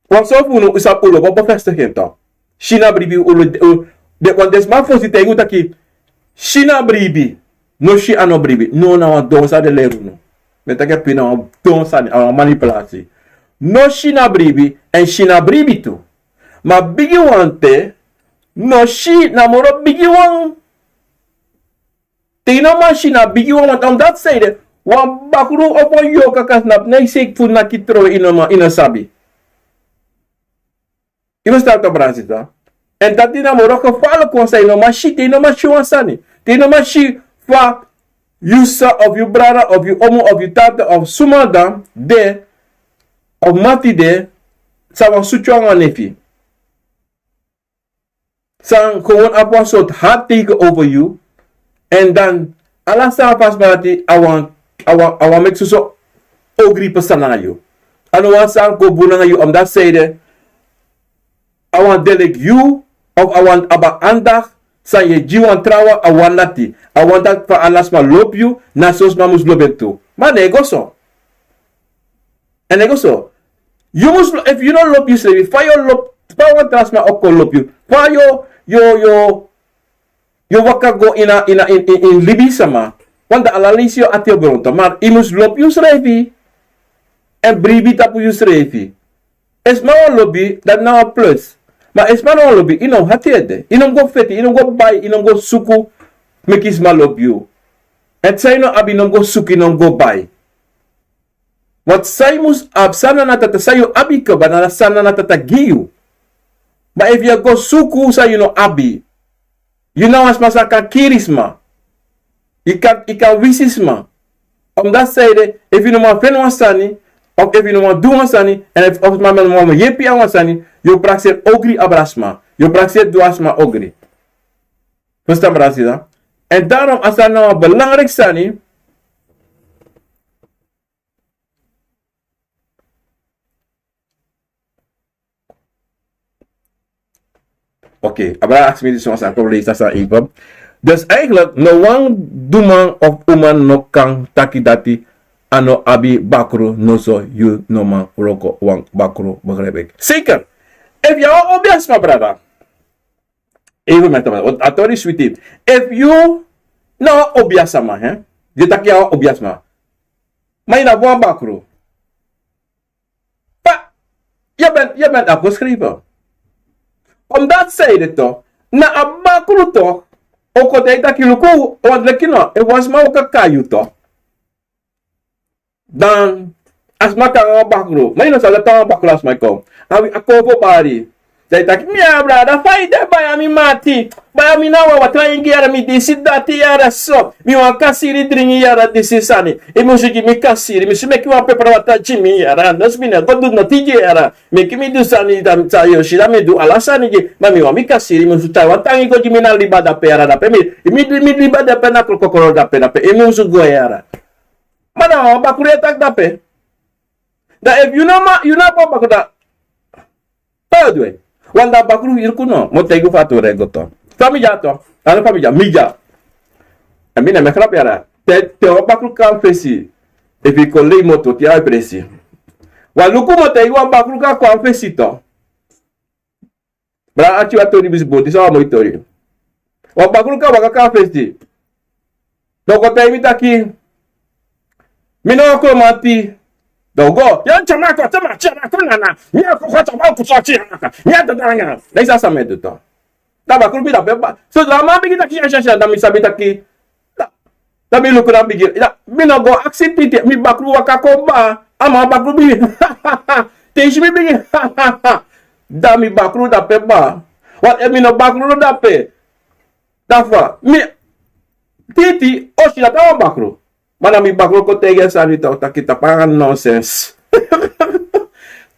Wan so fu unu, un sabi un lobi bevestiging toch. Si na bribi, un lo-, un, den, wan den sma fosi taigi un taki, si na bribi, no si a no bribi. No, na wan don sani den leri unu. Mi e taki en pina, wan don sani, a wan manipulasi. No si na bribi, èn si na bribi tu. Ma bigi wan te, no si na moro bigi wan. Te yu no man si na bigi wan, want omdat zij de, Wan bakru of wan yoka kan snapu, na yu seiki fu naki trowe, yu no man, yu no sabi. Yu mus tan, brada, sisa. Èn dati na moro gevaarlijk wan sani, yu no man si, te yu no man si wan sani. Te yu no man si fa yu sisa of yu brada of yu omu of yu tata of suma dan de, of mati de, san wani sutu yu nanga nefi. San gewoon abi wan sortu hard teken over yu. Èn dan ala sani a fasi, ma dati a wani, a wani, a wani meki soso ogri pasa nanga yu. A no wani san go bun nanga yu, omdat a sani de, a wani delek yu, of a wani abi aandacht san yu e gi wan trawan, a wani dati. A wani dati fa ala sma lobi yu, na so sma mus lobi en tu. Ma a no e go so. A no e go so. Yu mus lo-, efu yu no lobi yusrefi, fa yu o lobi, fa wan tra sma o kon lobi yu? Fa yu o, yu o, yu o, yu o waka go ini a, ini a, ini, ini, ini libisma? Want dan ala leisi yu ati o bron tu. Ma yu mus lobi yusrefi. Èn bribi tapu yusrefi. Efu sma wani lobi, dati na wan plus. Ma efu sma no wani lobi, yu no mus ati ede. Yu no mus go feti, yu no mus go bai, yu no mus go suku meki sma lobi yu. Èn san yu no abi, yu no mus go suku, yu no mus go bai. Want san yu mus abi, san na Tata, san yu abi kaba, na san na Tata gi yu. Ma efu yu e go suku san yu no abi, yu na wan sma san kan kiri sma. Yu kan, yu kan wisi sma. Omdat a sani de, efu yu no man feni wan sani, of efu yu no man du wan sani, èn efu, of sma no man yepi yu nanga wan sani, yu o prakseri ogri abra sma. Yu o prakseri du a sma ogri. Verstaan, brada, sisa? Èn daarom a sani na wan belangrijk sani. Oké, a brada aksi mi disi wan sani, kon leisi a sani even. Dus eigenlijk, no wan duman of uman no kan taki dati a no abi bakru, noso yu no man wroko wan bakru, begrijp ik. Zeker. Efu yu a wan obiasma, brada. Even met hem, a tori switi. Efu yu na wan obiasma, hè? Yu taki yu a wan obiasma. Ma yu no abi wan bakru. Pa, yu ben, yu ben afgeschreven. Omdat a sani de toch, na a bakru toch, o kon taigi taki luku, want leki no, efu wan sma o kaka yu toch. Dan a sma kon nanga bakru. Ma yu no sabi dati a wan bakru a sma e kon. A wi a kon fu bari. Dan yu taki, mi yara brada, fa yu de, baya mi mati. Baya mi na wan watra ingi yara, mi disi dati yara so. Mi wani kasiri dringi yara disi sani. Yu musu gi mi kasiri, mi musu meki wan pepra watra gi mi yara. Noso mi no e go du noti gi yara. Meki mi du sani, dan san yu o si, dan mi du ala sani gi. Ma mi wani mi kasiri, yu musu tyari wan tangi go gi mi na liba dape yara, dape mi, mi, mi liba dape na kokoro dape, dape. Yu musu go yara. Ma na wan bakru yu e taki dape. Dan efu yu no man, yu no abi wan bakru dan, fa yu o du en? Want dan a bakru yu luku no, mi o taigi yu fa a tori e go toch. Fa mi dya toch, a no fa mi dya, mi dya. Èn mi no e meki grap yara. Te, te wan bakru kon na mi fesi. Efu yu kon lei moto, te yu abi presi. Wan luku, mi o taigi yu, wan bakru kon na mi fesi toch. Brada, a tyari a tori, mi si bun, disi na wan moi tori. Wan bakru kon waka kon na mi fesi. Dan a kon taigi mi taki, mi na wan kromanti. Dan a go, ya, tyari mi kon, tyari mi, tyari mi kon, nana. Mi a kon, kon, tyari mi kon, tyari mi kon. Mi a dada nanga. Dan yu sabi san mi e du toch. Dan a bakru mi dape kba. So dan a man bigin taki, ya, ya, ya, dan mi sabi taki, dan, dan mi luku, dan mi bigin. Dan mi no go aksi titi, mi bakru waka kon kba. A man bakru bigin. Te yu si mi bigin. Dan mi bakru dape kba. Want efu mi no bakru dape, dan fa mi titi o si dati a wan bakru. Ma na mi bakru kon taigi en sani toch, taki tapu nanga nonsens.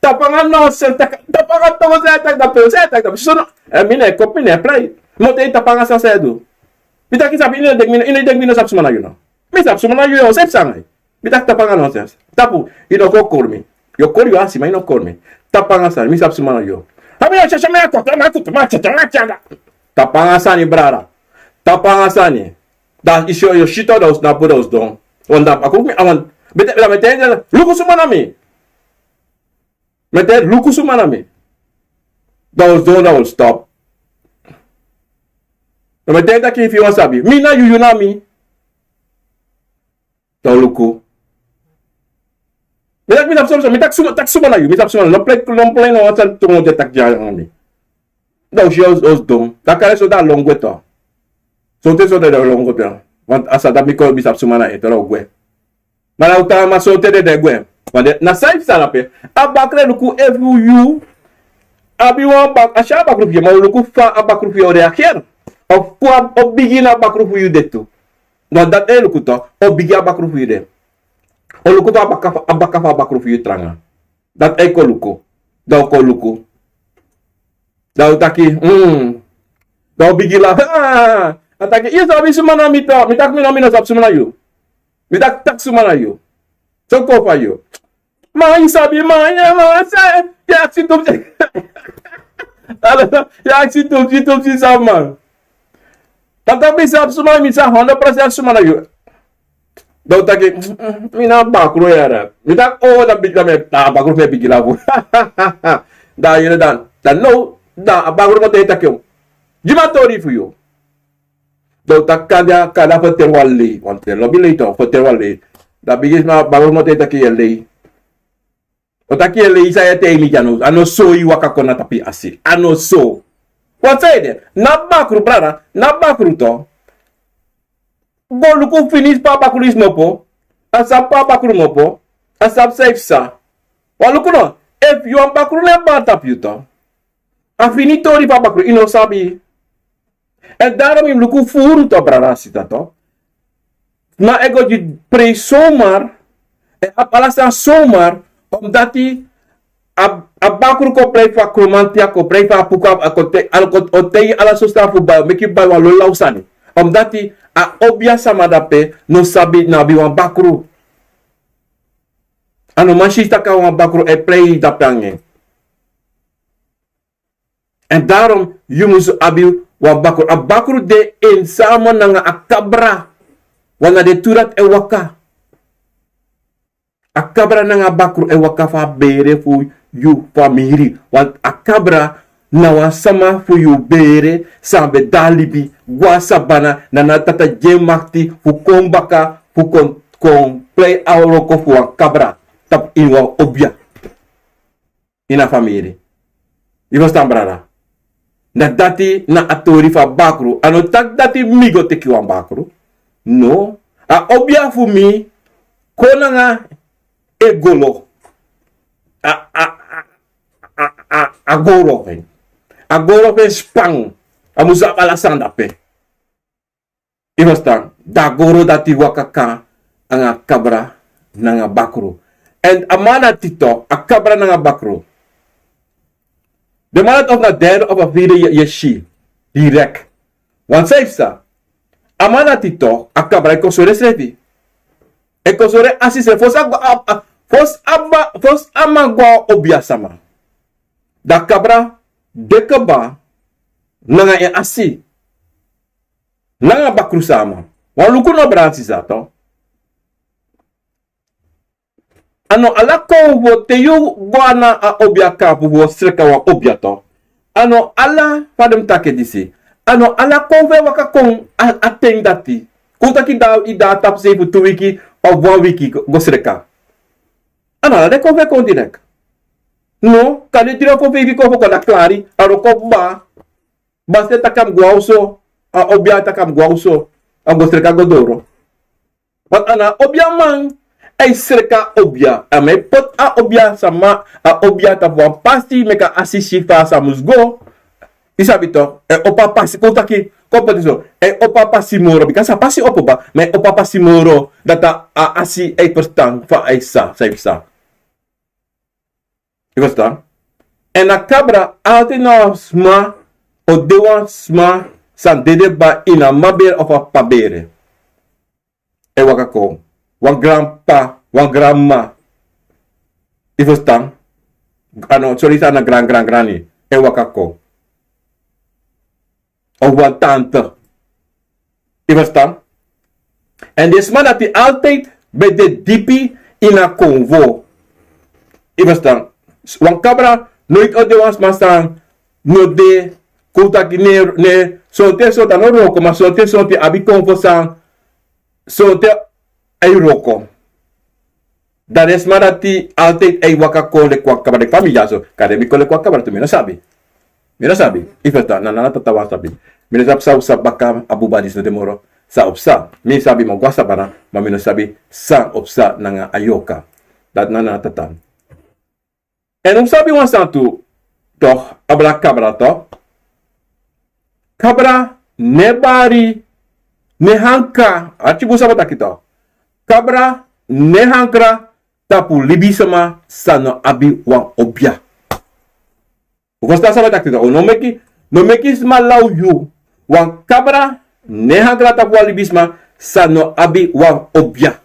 Tapu nanga nonsens, taki, tapu nanga tongo san yu e taki dape, san yu e taki dape. So no, èn mi no e kopu, mi no e prei. Mi o taigi yu tapu nanga san, san yu e du. Mi taki sabi, yu no denki mi, yu no denki mi no sabi suma na yu no. Mi sabi suma na yu, yu o sabi san nanga yu. Mi taki tapu nanga nonsens. Tapu, yu no kon kori mi. Yu o kori yu asi, ma yu no kori mi. Tapu nanga sani, mi sabi suma na yu. A mi ya, tyari mi ya, koto, ma koto, ma tyari, tyari, tyari. Tapu nanga sani, brada. Tapu nanga sani. Dan yu si, yu o si toch, dan un o snapu, dan un o sidon. Want dan a kon mi, a man, mi e taigi, mi e taigi, luku suma na mi. Mi e taigi, luku suma na mi. Dan un o sidon, dan un o stop. Dan mi e taigi taki efu yu wani sabi, mi na yu, yu na mi. Dan un luku. Mi taki, mi sabi suma, mi taki suma, taki suma na yu, mi sabi suma na yu. No plei, no plei, no wan sani tongo de taki dya nanga mi. Dan un si, un o sidon. Dan kande so dan a lon gwe toch. Sonten so dan a lon gwe toch. Want a sa dati mi kon, mi sabi suma na en toch, dan un gwe. Ma na un tan, ma sorte den de gwe. Ma den na san e psa na pe. A bakru e luku efu yu abi wan bak-, a si a bakru fu yu, ma un luku fa a bakru fu yu o reageer. Of kon a, o bigi na a bakru fu yu de tu. Na dati e luku tu, o bigi a bakru fu yu de. O luku fa a baka fu, a baka fu a bakru fu yu tranga. Dati e kon luku. Dan o kon luku. Dan o taki, hmm. Dan o bigi lafu. Ah! A taki, yu sabi suma na mi tu. Mi taki mi no, mi no sabi suma na yu. Mi taki taki suma na yu. So kon fa yu. Ma yu sabi, ma, ya, ma, sa, ya, si tu. Alo, ya, si tu, si tu, si sa, man. Tata mi sabi suma, mi sa hondro procent suma na yu. Dan un taki, mm, mm, mi na bakru yara. Mi taki, oh, dan bigi, dan mi, ah, bakru fu mi e bigi lafu. Dan yu no dan, dan no, dan a bakru mu taigi taki, gi mi a tori fu yu. Dan un taki kande, kande a fertel wan lei, want den lobi lei tu, fertel wan lei. Dan bigisma bakru mu taigi taki yu e lei. O taki yu e lei, san yu e taigi mi dya now, a no so yu waka kon na tapu yu asi. A no so. Wan san ede, na bakru, brada, na bakru tu. Go luku fini pe a bakru disi kmopo. A sabi pe a bakru kmopo. A sabi san e psa. Wan luku no, efu yu wan bakru no e bari tapu yu tu, a fini tori fu a bakru yu no sabi. Èn daarom yu mus luku furu tu, brada, sisa tu. Ma e go gi prei somar, e abi ala sani somar, omdati a, a bakru kon prei fu a kromanti, a kon prei fu a puku, a kon te-, a kon o taigi ala so sani fu bai, o meki yu bai wan lon law sani. Omdati a obiasma dape no sabi, no abi wan bakru. A no man si taki a wan bakru e prei dape nanga en. Èn daarom yu mus abi wan bakru. A bakru de en sama nanga a kabra. Want na den tu dati e waka. A kabra nanga a bakru e waka fu a bere fu yu famiri. Want a kabra na wan sama fu yu bere san ben de a libi, go na sabana, na a tata gi en makti fu kon baka, fu kon, kon prei a wroko fu wan kabra tapu ini wan obia ini a famiri. Yu ferstan, brada? Na dati na a tori fu a bakru. A no taki dati mi go teki wan bakru. No. A obia fu mi kon nanga e goro. A, a, a, a, a, a goro fu en. A goro fu en span. A mus abi ala sani dape. Yu ferstan? Dan a goro dati waka kon nanga kabra nanga bakru. Èn a man dati tu, a kabra nanga bakru. Den man dati of na derde of a vierde yu e, yu e si direct. Want san e psa, a man dati tu, a kabra e kon sori ensrefi. E kon sori en asi srefi. Fosi a go a, a, fosi a ba, fosi a man go a obiasma, dan a kabra de kaba nanga en asi. Nanga bakru sama. Wan luku no, brada, sisa tu. A no ala konfo te yu go na a obia kampu fu sreka wan obia tu. A no ala, fa den mus taki disi. A no ala konfo e waka kon a, a ten dati. Kon taki dan yu de na tapu sei fu tu wiki of wan wiki go, go sreka. A no ala den konfo e kon direct. No, kande dri of feifi konfo kon, dan klari, a wroko kaba. Basi e taki a mus go na oso, a obia e taki a mus go na oso, a go sreka go doro. Want a na obiaman, a e sreka obia. A man e poti a obiasma, a obia tapu wan pasi meki a asi si fa a sa mus go. Yu sabi tu, a e opo a pasi, kon taki, kon poti so, a e opo a pasi moro, bika san pasi opo kaba, ma a e opo a pasi moro, dati a asi e ferstan fa a e sa, san e psa. Yu ferstan? Èn a kabra altijd na wan sma, o de wan sma san dede kaba ini a mama bere of a papa bere. E waka kon. Wan granpapa, wan granmama. Yu ferstan? A no, sorry, san na gran, gran, grani. E waka kon. Of wan tante. Yu ferstan? Èn den sma dati altijd ben de dipi ini a konfo. Yu ferstan? Wan kabra noiti o de wan sma san no de, kon taki, ne, ne, sonten sonten a no wroko, ma sonten sonten a abi konfo san, sonten a e wroko. Dan den sma dati altijd e waka kon leki wan kabra, leki fa mi dyaso. Kande mi kon leki wan kabra tu, mi no sabi. Mi no sabi. Yu ferstan, na, na, na tata wan sabi. Mi no sabi san, san baka a buba disi no de moro. san o psa. Mi sabi mi o go na sabana, ma mi no sabi san o psa nanga a yorka. Dati na na tata. Èn un sabi wan sani tu, tok, abra kabra, tok. Kabra no e bari, no e hankra, arki bun san mi o taki, tok. Kabra no e hankra tapu libisma san no abi wan obia. Un ferstan san mi e taki, tok? Un no meki, no meki sma law yu. Wan kabra no e hankra tapu wan libisma san no abi wan obia.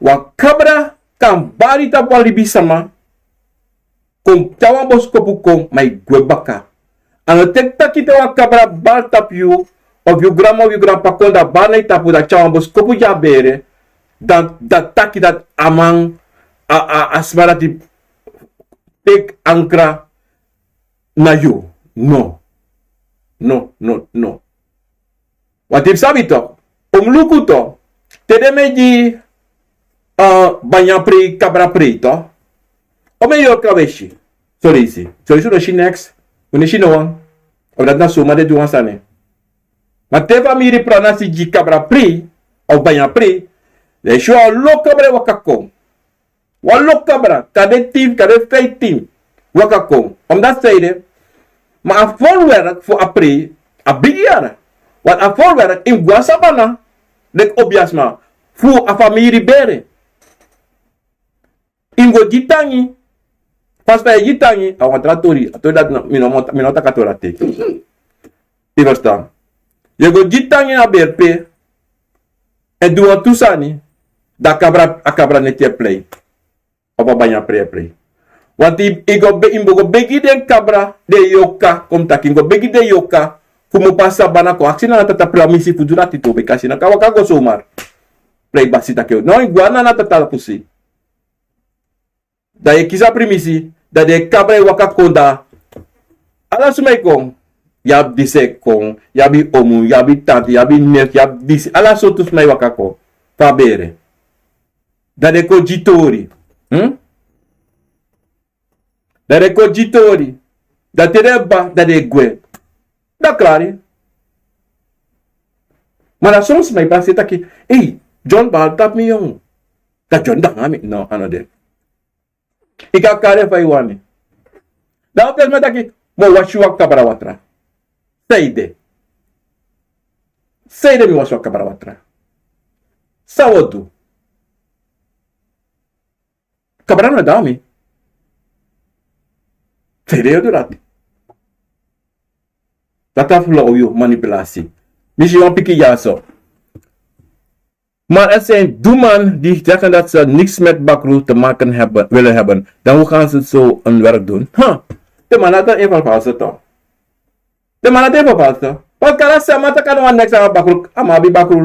Wan kabra kan bari tapu wan libisma, kon tyari wan boskopu kon, ma e gwe baka. A no teki taki te wan kabra bari tapu yu, of yu granma of yu granpa kon, dan bari na yu tapu, dan tyari wan boskopu gi a bere, dan, dan taki dati a man, a, a, a sma dati teki ankra na yu. No. No, no, no. Wan tip sabi, tok. Un mus luku, tok. Te den man e gi, eh, banya prei, kabra prei, tok. Un man e yorka wesi. Sorry, si. Sorry, si un no si neks. Un no si no wan. Of dati na suma den du wan sani. Ma te famiri Pranasi gi kabra prei, of banya prei, dan yu si wan lo kabra e waka kon. Wan lo kabra, kande tin, kande feitin, waka kon. Omdati san ede, ma a voorwerk fu a prei, a bigi yara. Want a voorwerk, yu mus go na sabana, leki obiasma, fu a famiri bere. Yu mus go gi tangi, fasi fa yu e gi tangi, a wan tra tori, a tori dati no, mi no, mi no taki a tori dati. Yu ferstan? Yu e go gi tangi na berpe, èn du wan tu sani, dan a kabra, a kabra neti e prei. Of a banya prei e prei. Want yu, yu go be-, yu mus go begi den kabra, den yorka, kon mi taki, yu mus go begi den yorka, fu mu pasa sabana kon aksi na tata pramisi fu du dati tu, bika a si no kan waka go somar. Prei basi taki. No, yu go na tata pramisi. Dan yu e kisi a primisi, dan den kabra e waka kon dan. Ala suma e kon, yu abi disi e kon, yu abi omu, yu abi tanti, yu abi nefi, yu abi disi, ala sortu suma e waka kon, fu a bere. Dan den kon gi tori. Hm? Dan den kon gi tori. Dan te den kaba, dan den gwe. Dan klari. Ma dan son sma e basi taki, ei, John bari tapu mi, yongu. Dan John dangi mi. No, a no de. Yu kan kari en fa yu wani. Dan wan pesi mi e taki, mi o wasi wan kabra watra. San ede? San ede mi wasi wan kabra watra? San wi o du? Kabra no e dangi mi. San ede yu o du dati? Dati a flow yu, manipulasi. Mi si wan pikin dyaso. Maar er zijn doeman die zeggen dat ze niks met bakru te maken hebben, willen hebben. Dan hoe gaan ze zo hun werk doen? Ha! Den man dati e vervalsi, toch. Den man dati e vervalsi. Want kande a sama taki a no wani neks nanga bakru, a man abi bakru.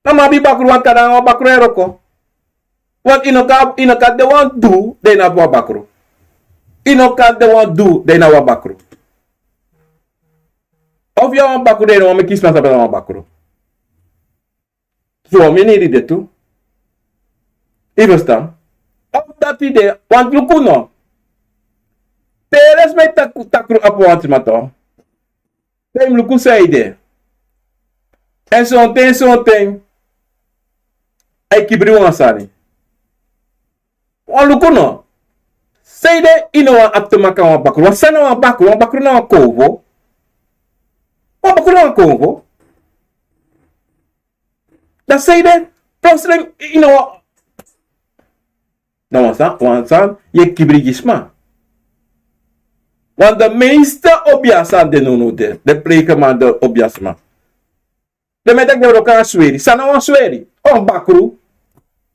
A man abi bakru, want kande a no wani bakru e wroko. Want yu no kan, yu no kan de wan du, dan yu no abi wan bakru. Yu no kan de wan du, dan yu no abi wan bakru. Of yu abi wan bakru, dan yu no wani meki sma sabi wan bakru. So, mi nidi de tu. Yu ferstan? Of dati de, want luku no. Te yu e si mi taki, takru abi wan sma tu. Dan yu mus luku san ede. Èn sonten, sonten, a e kibri wan sani. Wan luku no. San ede yu no wani abi te meki wan bakru? Wan sani na wan bakru, wan bakru na wan konfo. Wan bakru na wan konfo. Dan san ede, plotseling, yu no wani. Dan wan sani, wan sani yu e kibri gi sma. Want de meeste obiasma de no no de, de pleegman, de obiasma. Den man e taki den wroko nanga sweri. San na wan sweri? Wan bakru.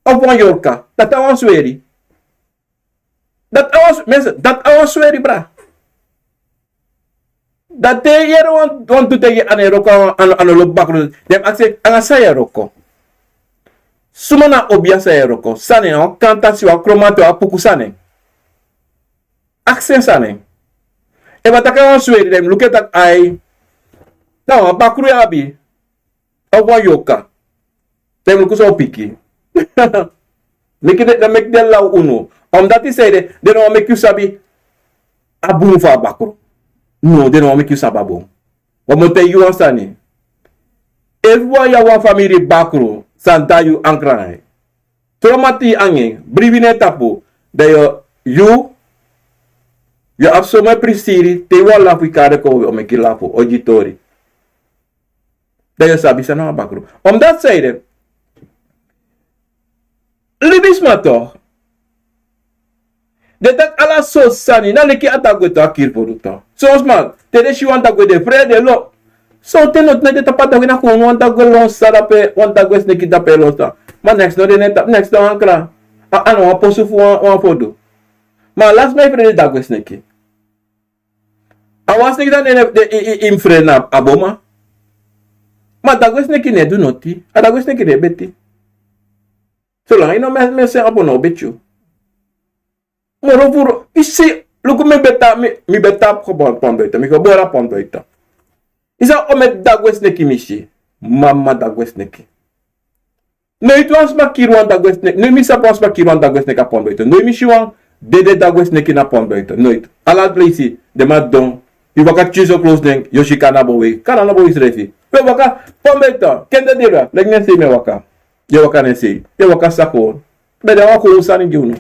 Of wan yorka. Dati a wan sweri. Dati a wan s-, mensen, dati a wan sweri, bra. Dan te yu yere wan, wan du taigi yu a no e wroko, a no, a no lobi bakru, den mus aksi en nanga san yu e wroko. Suma na obia san yu e wroko? San na en? Wan kantasi, wan kromanti, wan puku, san na en? Aksi en san na en. Efu a taki a wan sweri, dan yu mus luku en taki ai, na wan bakru yu abi. Of wan yorka. Dan yu mus luku san o piki. Meki den, dan meki den law unu. Omdati san ede, den no wani meki yu sabi a bun fu a bakru. No, den no wani meki yu sabi a bun. Wan mi o taigi yu wan sani. Efu wan, yu abi wan famiri bakru san de na yu ankra nanga en, tromati anga en, bribi na en tapu, dan yu, yu, yu abi someni prisiri, te yu wani lafu, yu kari kon, o meki lafu, o gi tori. Dan yu o sabi san na wan bakru. Omdat san ede, libisma toch, den taki ala sortu sani, na leki a dagwe tu a kiri fu du toch. Son sma, te den si wan dagwe, den frede, den lobi. Sonten no, na den tapu a dagwe, na kon wan dagwe lon san dape, wan dagwe sneki dape lon san. Ma next no de na en tapu, next na wan ankra. A, a no wan posu fu wan, wan fodu. Ma ala sma e frede dagwe sneki. A wan sneki dan den, den, i, i, i mus frede na a boma. Ma dagwe sneki no e du noti. A dagwe sneki no e beti. Solanga yu no mesi, mesi en, a bo no o beti yu. Moro furu, yu si, luku, mi ben tan, mi, mi ben tan pon, pon buiten, mi gebore a pon buiten. Yu sabi omeni dagwe sneki mi si? Mama, dagwe sneki. Noiti wan sma kiri wan dagwe sneki, noiti mi sabi wan sma kiri wan dagwe sneki a pon buiten. Noiti mi si wan dede dagwe sneki na pon buiten. Noiti. Ala pleisi, den man didon. Yu waka tyinso klosi den, yu o si kanabo wei. Kanabo wei srefi. Yu e waka, pon buiten, kende diri, leki nen sei mi e waka. Yu e waka nen sei. Yu e waka sako. Ben de wan kon sani gi unu.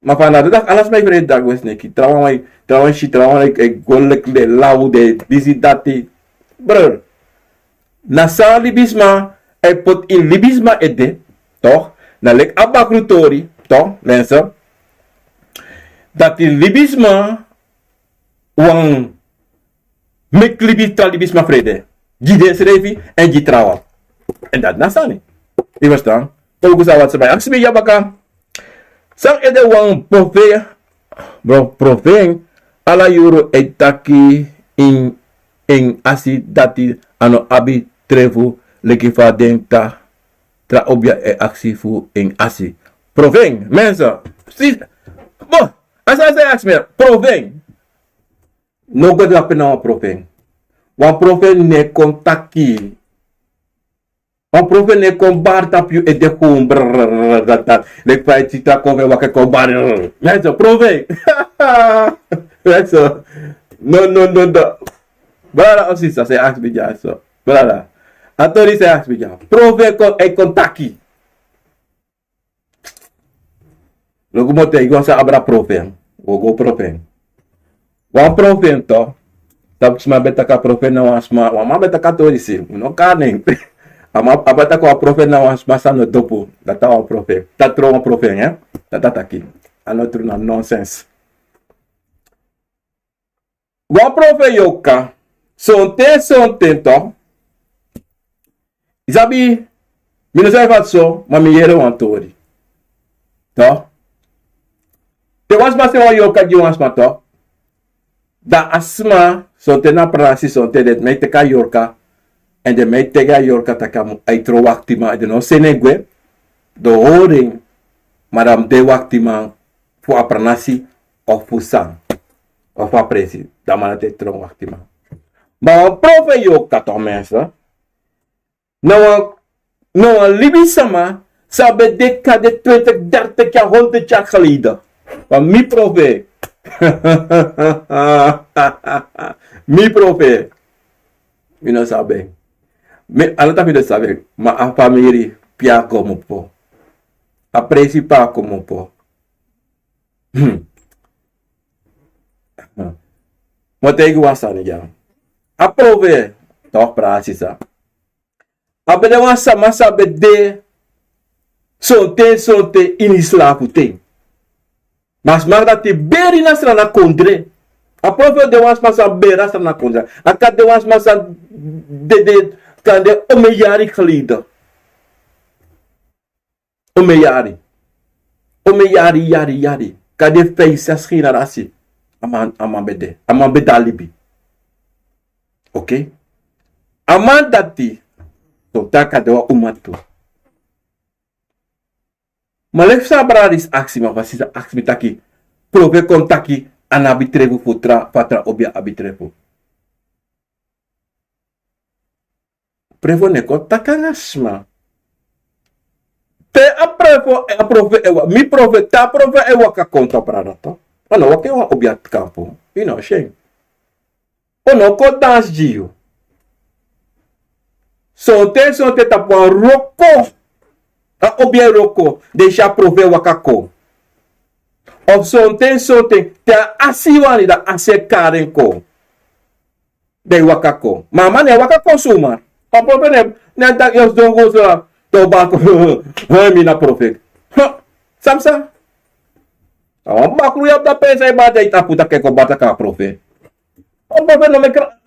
Ma fa na dati, ala sma e frede dagwe sneki. Trawan, trawan si, trawan e, e go leki den law, den disi, dati. Brother, na san libisma e poti ini libisma ede, toch? Na leki a bakru tori, toch, mensen? Dati libisma wani meki libi, tra libisma frede. Gi densrefi èn gi trawan. Èn dati na sani. Yu e ferstan? Luku san wan sma e aksi mi dya baka. San ede wan profeet, bro, profeet, ala yuru e taki ini en asi dati a no abi trefu, leki fa den tra, tra obia e aksi fu en asi. Profeet, mensen, si, bo, a san san e aksi mi, profeet. No go drape na wan profeet. Wan profeet no e kon taki. Wan profeet no e kon bari tapu yu ede kon brrrr. Leki fa yu e si tra kon fu en waka e kon bari. Mensen, profeet. Mensen. No, no, no, no. Brada of sista, san e aksi mi dya so. Brada. A tori san e aksi mi dya. Profeet kon, e kon taki. Luku, mi o taigi wan san abra profeet. Wo go profeet. Wan profeet toch. Tapu sma ben taki a profeet na wan sma, wan man ben taki a tori si. Mi no kari nen. A man, a ben taki wan profeet na wan sma san no dopu. Dati a wan profeet. Dati tron wan profeet, hè? Dati a taki. A no tron, na nonsens. Wan profeet yorka, sonten, sonten toch. Yu sabi, mi no sabi fa so, ma mi yere wan tori. Toch? Te wan sma seni wan yorka gi wan sma toch. Dan a sma, sonten na prasi, sonten den man e teki a yorka. Èn den man e teki a yorka taki a mu, a e tron waktiman, èn den no seni en gwe. Den hori en, ma dan a mu de waktiman fu a pranasi, of fu san, of fu a presi, dan a man dati e tron waktiman. Ma wan profeet yorka toch, mensen. Na wan, na wan libisma san ben de kande twintig, dertig yari, honderd yari geleden. Ma mi profeet. Mi profeet. Mi no sabi en. Mi, a no taki mi no sabi en. Ma a famiri pe a komopo. A presi pe a komopo. Hmm. Mi o taigi wan sani dya. A profeet, toch, prasisa. A ben de wan sama san ben de sonten, sonten ini slafu ten. Ma a sma dati beri na Sranan kondre. A profeet de wan sma san beri na Sranan kondre. A kan de wan sma san dede kande omeni yari geleden. Omeni yari. Omeni yari, yari, yari. Kande feifi, zes generatie. A man, a man ben de. A man ben de a libi. Oké? A man dati, so taki a de wan uma tu. Ma leki fa a brada disi aksi mi, a sisa aksi mi taki, profeet kon taki a no abi trefu fu tra, fa tra obia abi trefu. Profeet no e kon taki nanga sma. Te a profeet, a profeet e wa-, mi profeet, te a profeet e waka kon, toch, brada, toch. A no waka e wan obia kampu. Yu no si en. O no kon dansi gi yu. Sonten sonten tapu wan wroko, a obiai wroko, den si a profeti waka kon. Of sonten sonten te a asi wani, dan a asi e kari en kon. Den waka kon. Ma a man no e waka kon suma. A profeti no e taki yu o sidon go so, dan o bari kon. He, mi na profeti. Samsa. A wan bakru ya, dati pe san e bari, dan yu tapu taki e kon bari taki a profeti. A profeti no meki ra-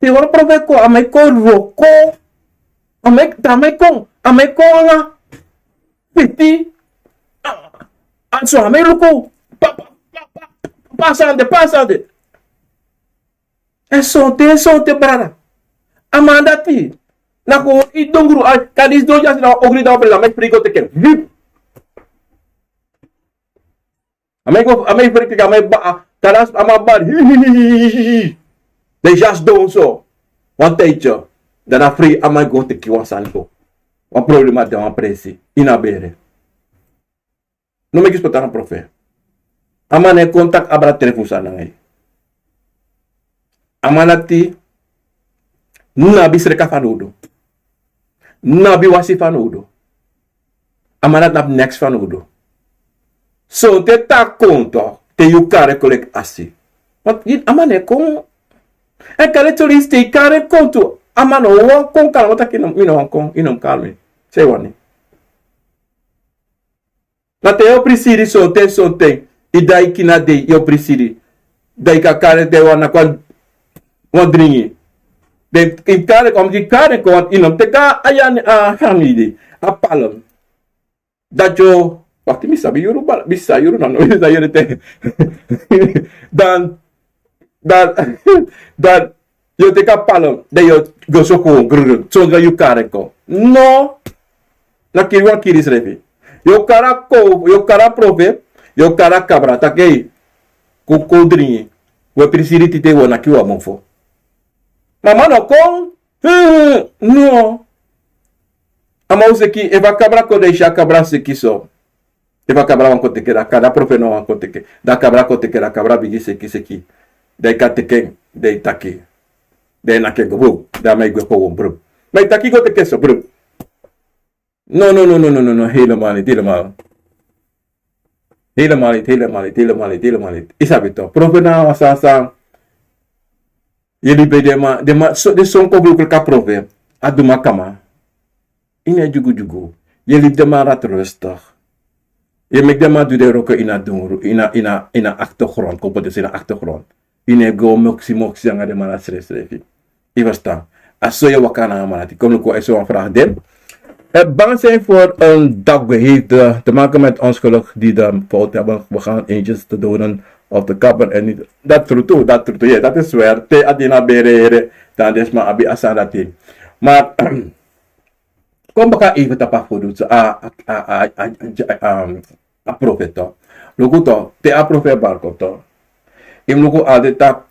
Te wan profeti kon, a man e kon wroko. A man e, te a man e kon, a man e kon nanga feti. A, a so a man e luku. Pa, pa, pa, pa, pasa ande, pasa ande. E sonten, e sonten, brada. A man dati. Na kon yu dungru, a, kande yu sidon dya, na ogri dan o brada, a man e fri go teki en. Vip. A man e go, a man e fri teki, a man e ba, a, kande a man bari. Hi, hi, hi, hi, hi, hi. Den just don so. Wan tijdje. Dan a fri, a man e go teki wan sani go. Wan problema de, wan presi. Ini a bere. No meki spotu nanga profeti. A man no e kon taki abra telefoon sani nanga yu. A man dati no abi sreka fanowdu. No abi wasi fanowdu. A man dati no abi neks fanowdu. Sonten te a kon toch, te yu kari en kon leki asi. Want yu, a man no e kon. Èn kande te yu kari en kon tu, a man no wani kon, kari en taki mi no wani kon, yu no mus kari mi. San yu wani? Na te yu o prisiri sonten, sonten. Yu dai kina dei, yu o prisiri. Dan yu kan kari en, dan yu wani naki wan dringi. Dan yu kari en kon, yu kari en kon, want yu no mus teki a, a, a, a palm. Dati yu o, wakti, mi sabi yuru bala, mi sabi yuru namo, mi sabi yuru te. Dan, dan, dan, yu o teki a palm, dan yu o go so kon, grrr, sondro yu kari en kon. No, na kiri wan kiri yusrefi. Yu o kari a kon, yu o kari a profeti, yu o kari a kabra, taki ei, kon, kon dringi, wi e prisiri tide, wi o naki wan mofo. Ma a man no kon, hmm, no. A man o seki, efu a kabra kon, dan yu si a kabra seki so. Efu a kabra wani kon teki en, dan a kabra, profeti no wani kon teki en. Dan a kabra kon teki en, dan a kabra bigin seki, seki. Dan yu kan teki en, dan yu taki. Dan yu naki en go, brum. Dan a man e gwe kon, brum. Ma yu taki go teki en so, brum. No, no, no, no, no, no, no, helemaal niet, helemaal. Helemaal niet, helemaal niet, helemaal niet, helemaal niet. Yu sabi toch, profeti na wan sani san. Yu libi, den man, den man, so, den son kon brukelijk a profeti. A du makama. Yu no e dyugudyugu. Yu e libi den man laten rustig. Yu e meki den man du den wroko ini a dungru, ini a, ini a, ini a achtergrond, kon poti en so ini a achtergrond. Yu no e go moksi moksi nanga den man dati srefsrefi. Yu verstaan? A so yu e waka nanga a man dati. Kon luku, a so wan vraag de. Het bang zijn voor een dak heeft, eh, te maken met onschuldig die de fout hebben begaan eentjes te doden of te kappen en niet. Dat true too, dat true too. Ja, dat is waar. Te a de na bere, dan den sma abi a sani dati. Maar kon baka even tapu a voorbeeld, so a, a, a profeti. Luku toch, te a profeti bari kon toch. Yu mus luku altijd tapu.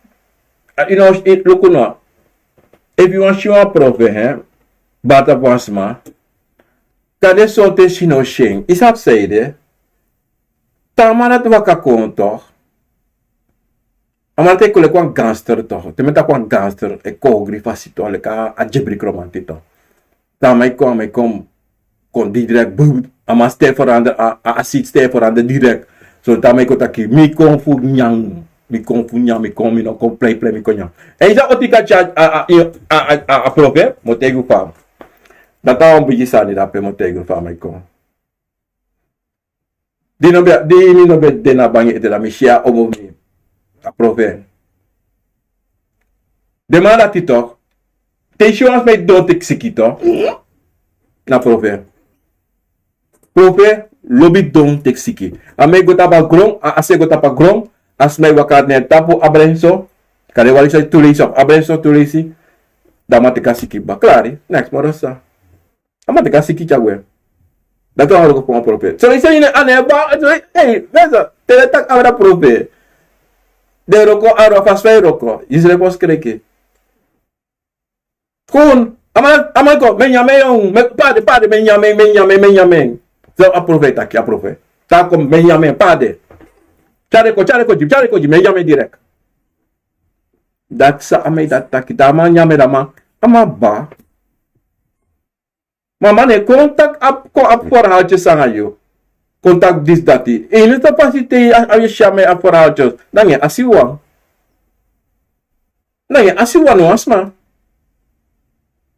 A, yu no, yu luku no. Efu yu wani si wan profeti, hè, bari tapu wan sma. Kande sonten yu no si en. Yu sabi san ede. Te a man dati waka kon toch. A man dati e kon leki wan gangster toch. Te mi e taki wan gangster, e kon ogri fasi toch, leki a, a Jebri Kromanti toch. Te a man e kon, a man e kon, kon direct, boem. A man stijl verander, a, a, a seat stijl verander direct. So te a man e kon taki, mi kon fu nyan, mi kon fu nyan, mi kon, mi no kon plei plei, mi kon nyan. Èn yu sa oti kan tyari a, a, a, a, a, a profeti, mi o taigi yu fa. Dati a wan bigi sani dape, mi o taigi yu fa a man e kon. Di no be, di mi no be de na bangi ete, dan mi si a omo fu mi. A profeti. Den man dati toch. Te yu si wan sma e didon teki siki toch. Na profeti. Profeti lobi didon teki siki. A man e go tapu a gron, a, a se go tapu a gron, a sma e waka na en tapu, a breng so. Kande wan leisi tu leisi, a breng so tu leisi. Dan a man teki a siki kba. Klari, neks moro sa. A man teki a siki tyari gwe. Dati wan wroko fu wan profeti. So yu si yu no, a no e ba, so, ei, mensen, te den taki abra profeti. Den wroko, a wroko, a fasi fa yu wroko. Yu srefi o skreki. Kon, a man, a man kon, mi e nyan en, mi, pardon, pardon, mi e nyan en, mi e nyan en, mi e nyan en. So a profeti taki, a profeti. Taki kon, mi e nyan en, pardon. Tyari kon, tyari kon gi mi, tyari kon gi mi, mi e nyan en direct. Dati san a man e dati taki, dan a man nyan en, dan a man, a man ba. Ma a man no e kon taki a, kon abi verhaaltjes nanga yu. Kon taki disi dati. Ini a fasi te a, a yu e si a man abi verhaaltjes. Dan yu e asi wan. Dan yu e asi wan, no wan sma.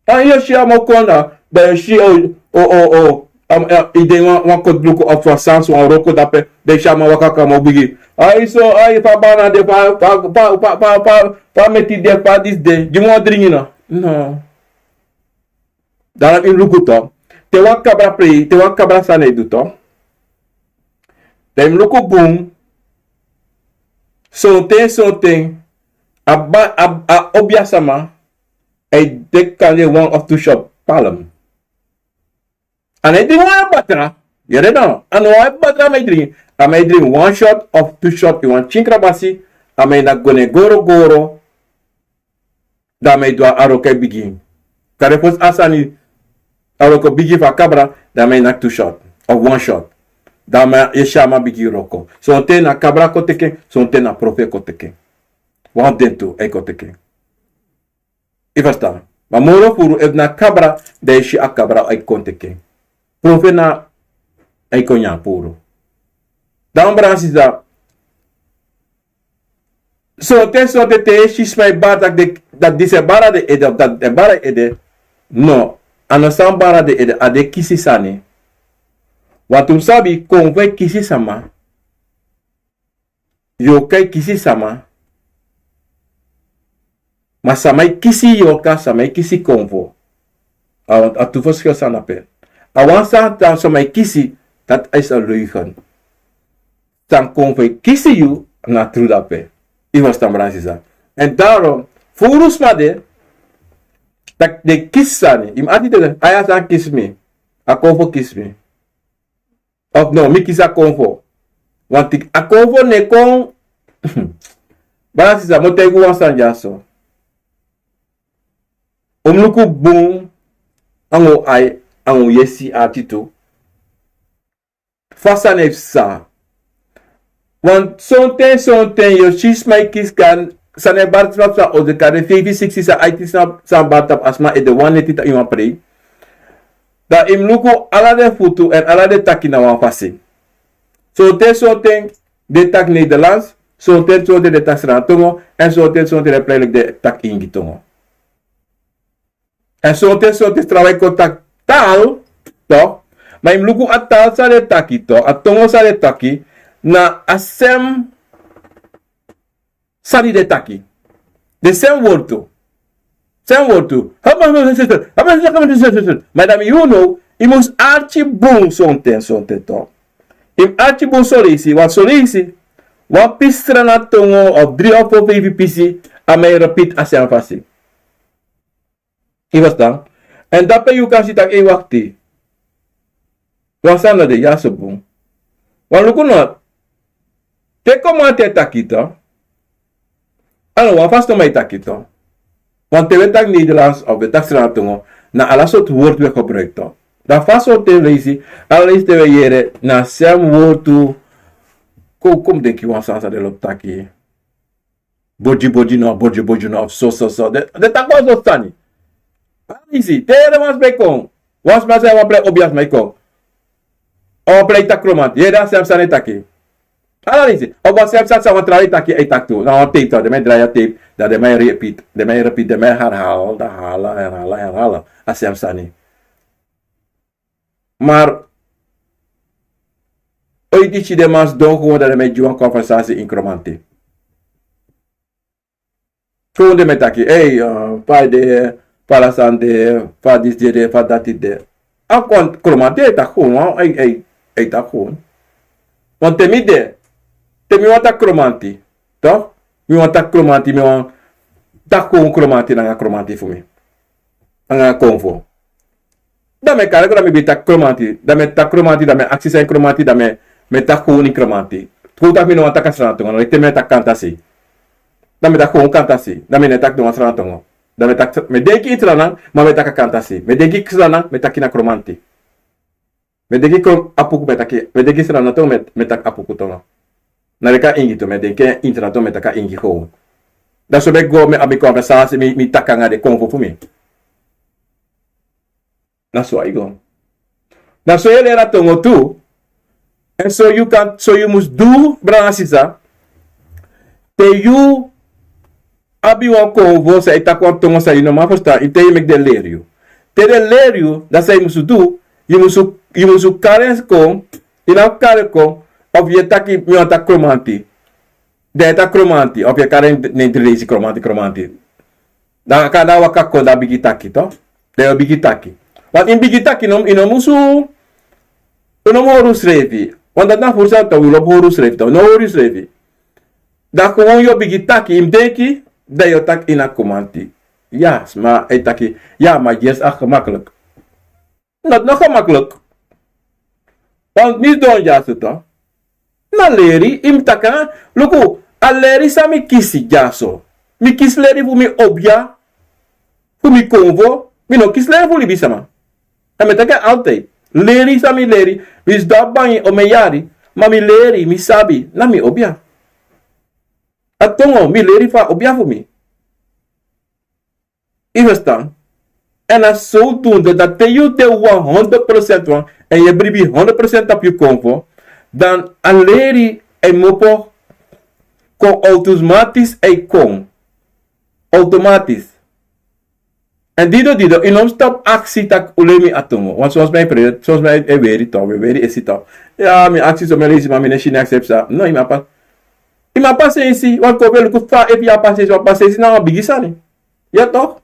A yu e si a man o kon na, dan yu e si o, o, o, o, am, a, yu de ini wan, wan kotibluku of wan sans, wan wroko dape, dan yu e si a man waka kon, a man o bigin. Ai so, ai, fa a bana de, fa, fa, fa a meti de, fa disi de. Gi mi wan dringi no. No. Dan yu luku tu. Te wan kabra prei, te wan kabra sani e du tu. Dan yu luku bun. Sonten, sonten. A ba, a, a obiasma. A e teki kande wan of tu shot palm. A no e dringi wan batra. Yere no. A no wan batra a man e dringi. A man e dringi wan shot of tu shot ini wan pikin krabasi. A man e naki go na en gorogoro. Dan a man e du a wroko e bigin. Kande fosi a sani, a wroko bigin fu a kabra, dan a man e naki tu shot. Of wan shot. Dan a man e si a man bigin wroko. Sonten na kabra kon teki en, sonten na profeti kon teki en. Wan fu den tu e kon teki en. Yu ferstan? Ma moro furu efu na kabra, dan yu e si a kabra e kon teki en. Profeti na e kon nyan puru. Dan brada sisa, sonten, sonten te yu e si sma e bari taki den, dati disi e bari den ede, of dati den e bari den ede. No, a no san bari den ede, a de kisi sani. Wantu un sabi, konfo e kisi sama. Yorka e kisi sama. Ma sama e kisi yorka, sama e kisi konfo. A, a tu verschil san de dape. A wan sani san sama e kisi, dat is een leugen. San konfo e kisi yu, na tru dape. Yu ferstan, brada sisa. En daarom, furu sma de, taki den kisi sani. Yu mus arki taki, a ya sani kisi mi. A konfo kisi mi. Of no, mi kisi a konfo. Wantu a konfo no e kon. Brada sisa, mi o taigi wan sani dyaso. Un mus luku bun nanga un ai, nanga un yesi ati tu. Fa sani e psa. Wan sonten, sonten yu o si sma e kisi kan, sani e bari tapu sma, o de kande feifi, siksi sani, aiti sani, sani bari tapu a sma ede, wan neti tapu yu wan prei. Dan yu mus luku ala den futu èn ala den taki na wan fasi. Sonten, sonten den taki Nederlands, sonten, sonten den taki Sranan tongo, èn sonten, sonten den prei leki den taki Ingi tongo. Èn sonten, sonten trawan e kon taki taal, toch? Ma yu mus luku a taal san den taki, toch? A tongo san den taki, na a sem sani den taki. Den sem wortu. Sem wortu. Ma dan mi, yu no, yu mus arki bun sonten, sonten, toch? Yu mus arki bun son leisi, want son leisi, wan pisi Sranan tongo of dri of fo, feifi pisi, a man e repeat a sem fasi. Yu ferstan? Èn dape yu kan si taki, ei, wakti. Wan sani no de dyaso bun. Wan luku no. Te Kromanti e taki, toch? A no wan fasi no man e taki, toch? Want te wi e taki Nederlands of wi e taki Sranan tongo, na ala sortu wortu wi e gebruik, toch? Dan fa sonten leisi, ala leisi te wi e yere, na sem wortu. Kon, kon denki wan sani san den lobi taki. Bodi bodi no, bodi bodi no, of so so so. Den, den taki wan so sani. Ala leisi, te yu yere wan sma e kon. Wan sma san e wan prei, obiasma e kon. A wan prei taki Kromanti. Yere a sem sani e taki. Ala leisi, of a sem sani san wan trawan e taki, e taki tu. Na wan tape tu, den man e drai a tape. Dan den man e repeat, den man e repeat, den man e herhaal, dan herhaal, herhaal, herhaal. A sem sani. Maar, oiti si den man sidon gewoon dan den man e gi wan conversatie in Kromanti. Gewoon den man e taki, ei, eh, fa yu de, fa ala sani de, fa disi de, fa dati de. A kon Kromanti e taki gewoon, wan, ei, ei, ei taki gewoon. Want te mi de, te mi wani taki Kromanti, toch? Mi wani taki Kromanti, mi wani taki gewoon Kromanti nanga Kromanti fu mi. Nanga konfo. Dan mi e kari kon, dan mi bigin taki Kromanti. Dan mi e taki Kromanti, dan mi e aksi san Kromanti, dan mi e, mi e taki gewoon in Kromanti. Kon taki mi no wani taki a Sranan tongo, no, te mi e taki kantasi. Dan mi e taki gewoon kantasi. Dan mi no e taki no wan Sranan tongo. Dan mi e taki, mi e denki in Sranan, ma mi e taki a kantasi. Mi e denki Sranan, mi e taki na Kromanti. Mi e denki Krom-, Apuku, mi e taki, mi e denki Sranan tongo, mi e, mi e taki Apuku tongo. Na leki a Ingi tu, mi e denki in Sranan tongo, mi e taki a Ingi gewoon. Dan so mi e go, mi abi konversasi, mi, mi taki nanga den konfo fu mi. Na so a e go. Na so yu e leri a tongo tu. Èn so yu kan, so yu mus du, brada nanga sisa. Te yu abi wan konfo san e taki wan tongo san yu no man ferstan, yu te yu meki den leri yu. Te den leri yu, dan san yu musu du, yu musu, yu musu kari en kon, yu no kari en kon, of yu e taki, mi wani taki Kromanti. Dan yu e taki Kromanti, of yu e kari en nen dri leisi Kromanti, Kromanti. Dan a kan waka kon, dan a bigin taki, toch? Dan yu o bigin taki. Want yu bigin taki, no, yu no musu, yu no mu hori yusrefi. Want dati na fu san, toch, wi lobi hori yusrefi, toch? No hori yusrefi. Dan gewoon yu o bigin taki, yu mus denki, dan yu o taki ini a Kromanti. Ya, sma e taki, ya, ma gersi a gemakkelijk. Dati no gemakkelijk. Want mi sidon dyaso, toch? Na leri, yu mus taki, luku, a leri san mi kisi dyaso. Mi kisi leri fu mi obia, fu mi konfo, mi no kisi leri fu libisama. Èn mi e taki altijd. Leri san mi leri, mi sidon a bangi omeni yari, ma mi leri, mi sabi, na mi obia. A tongo, mi leri fu a obia fu mi. Yu ferstan? Èn na zodoende dati te yu de wan honderd procent wan, èn yu e bribi honderd procent tapu yu konfo, dan a leri e kmopo kon, automatisch e kon. Automatisch. Èn dido, dido, yu no mus stop aksi taki un lei mi a tongo. Want soms mi e prei, soms mi e weri, toch, mi e weri esi, toch. Ya, mi aksi so, mi e leisi, ma mi no e si neks, psa. No, yu mus abi, yu mus abi pasensi, want kon ben luku fa, efu yu abi pasensi, want pasensi na wan bigi sani. Ya toch?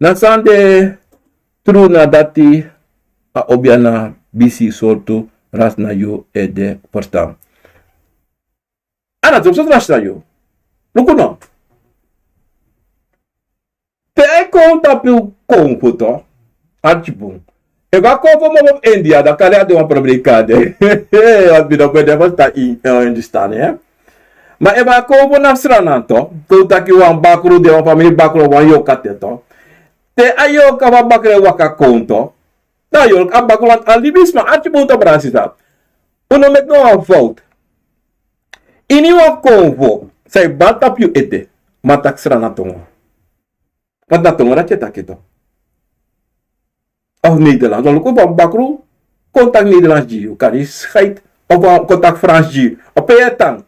Na san de tru na dati, a obia na bisi sortu ras na yu ede, ferstan. A na so sortu ras na yu. Luku no. Te a e kon tapu yu konfo, toch, arki bun. Efu a konfo moro fu India, dan kande a de wan problem kande. Want mi no ben de ferstan ini, eh, Hindustani, hè. Ma efu a konfo na Sranan, toch, kon taki wan bakru de, wan famiri bakru, wan yorka de, toch. Te a yorka fu a bakru e waka kon, toch, dan a yorka, a bakru, a libisma, arki bun, toch, brada nanga sisa. Un no meki no wan fout. Ini wan konfo san e bari tapu yu ete, man taki Sranan tongo. Want na tongo dati yu e taki, toch. Of Nederlands. Want luku fa bakru kon taki Nederlands gi yu, kande scheid. Of a kon taki Frans gi yu. Of pe yu e tan.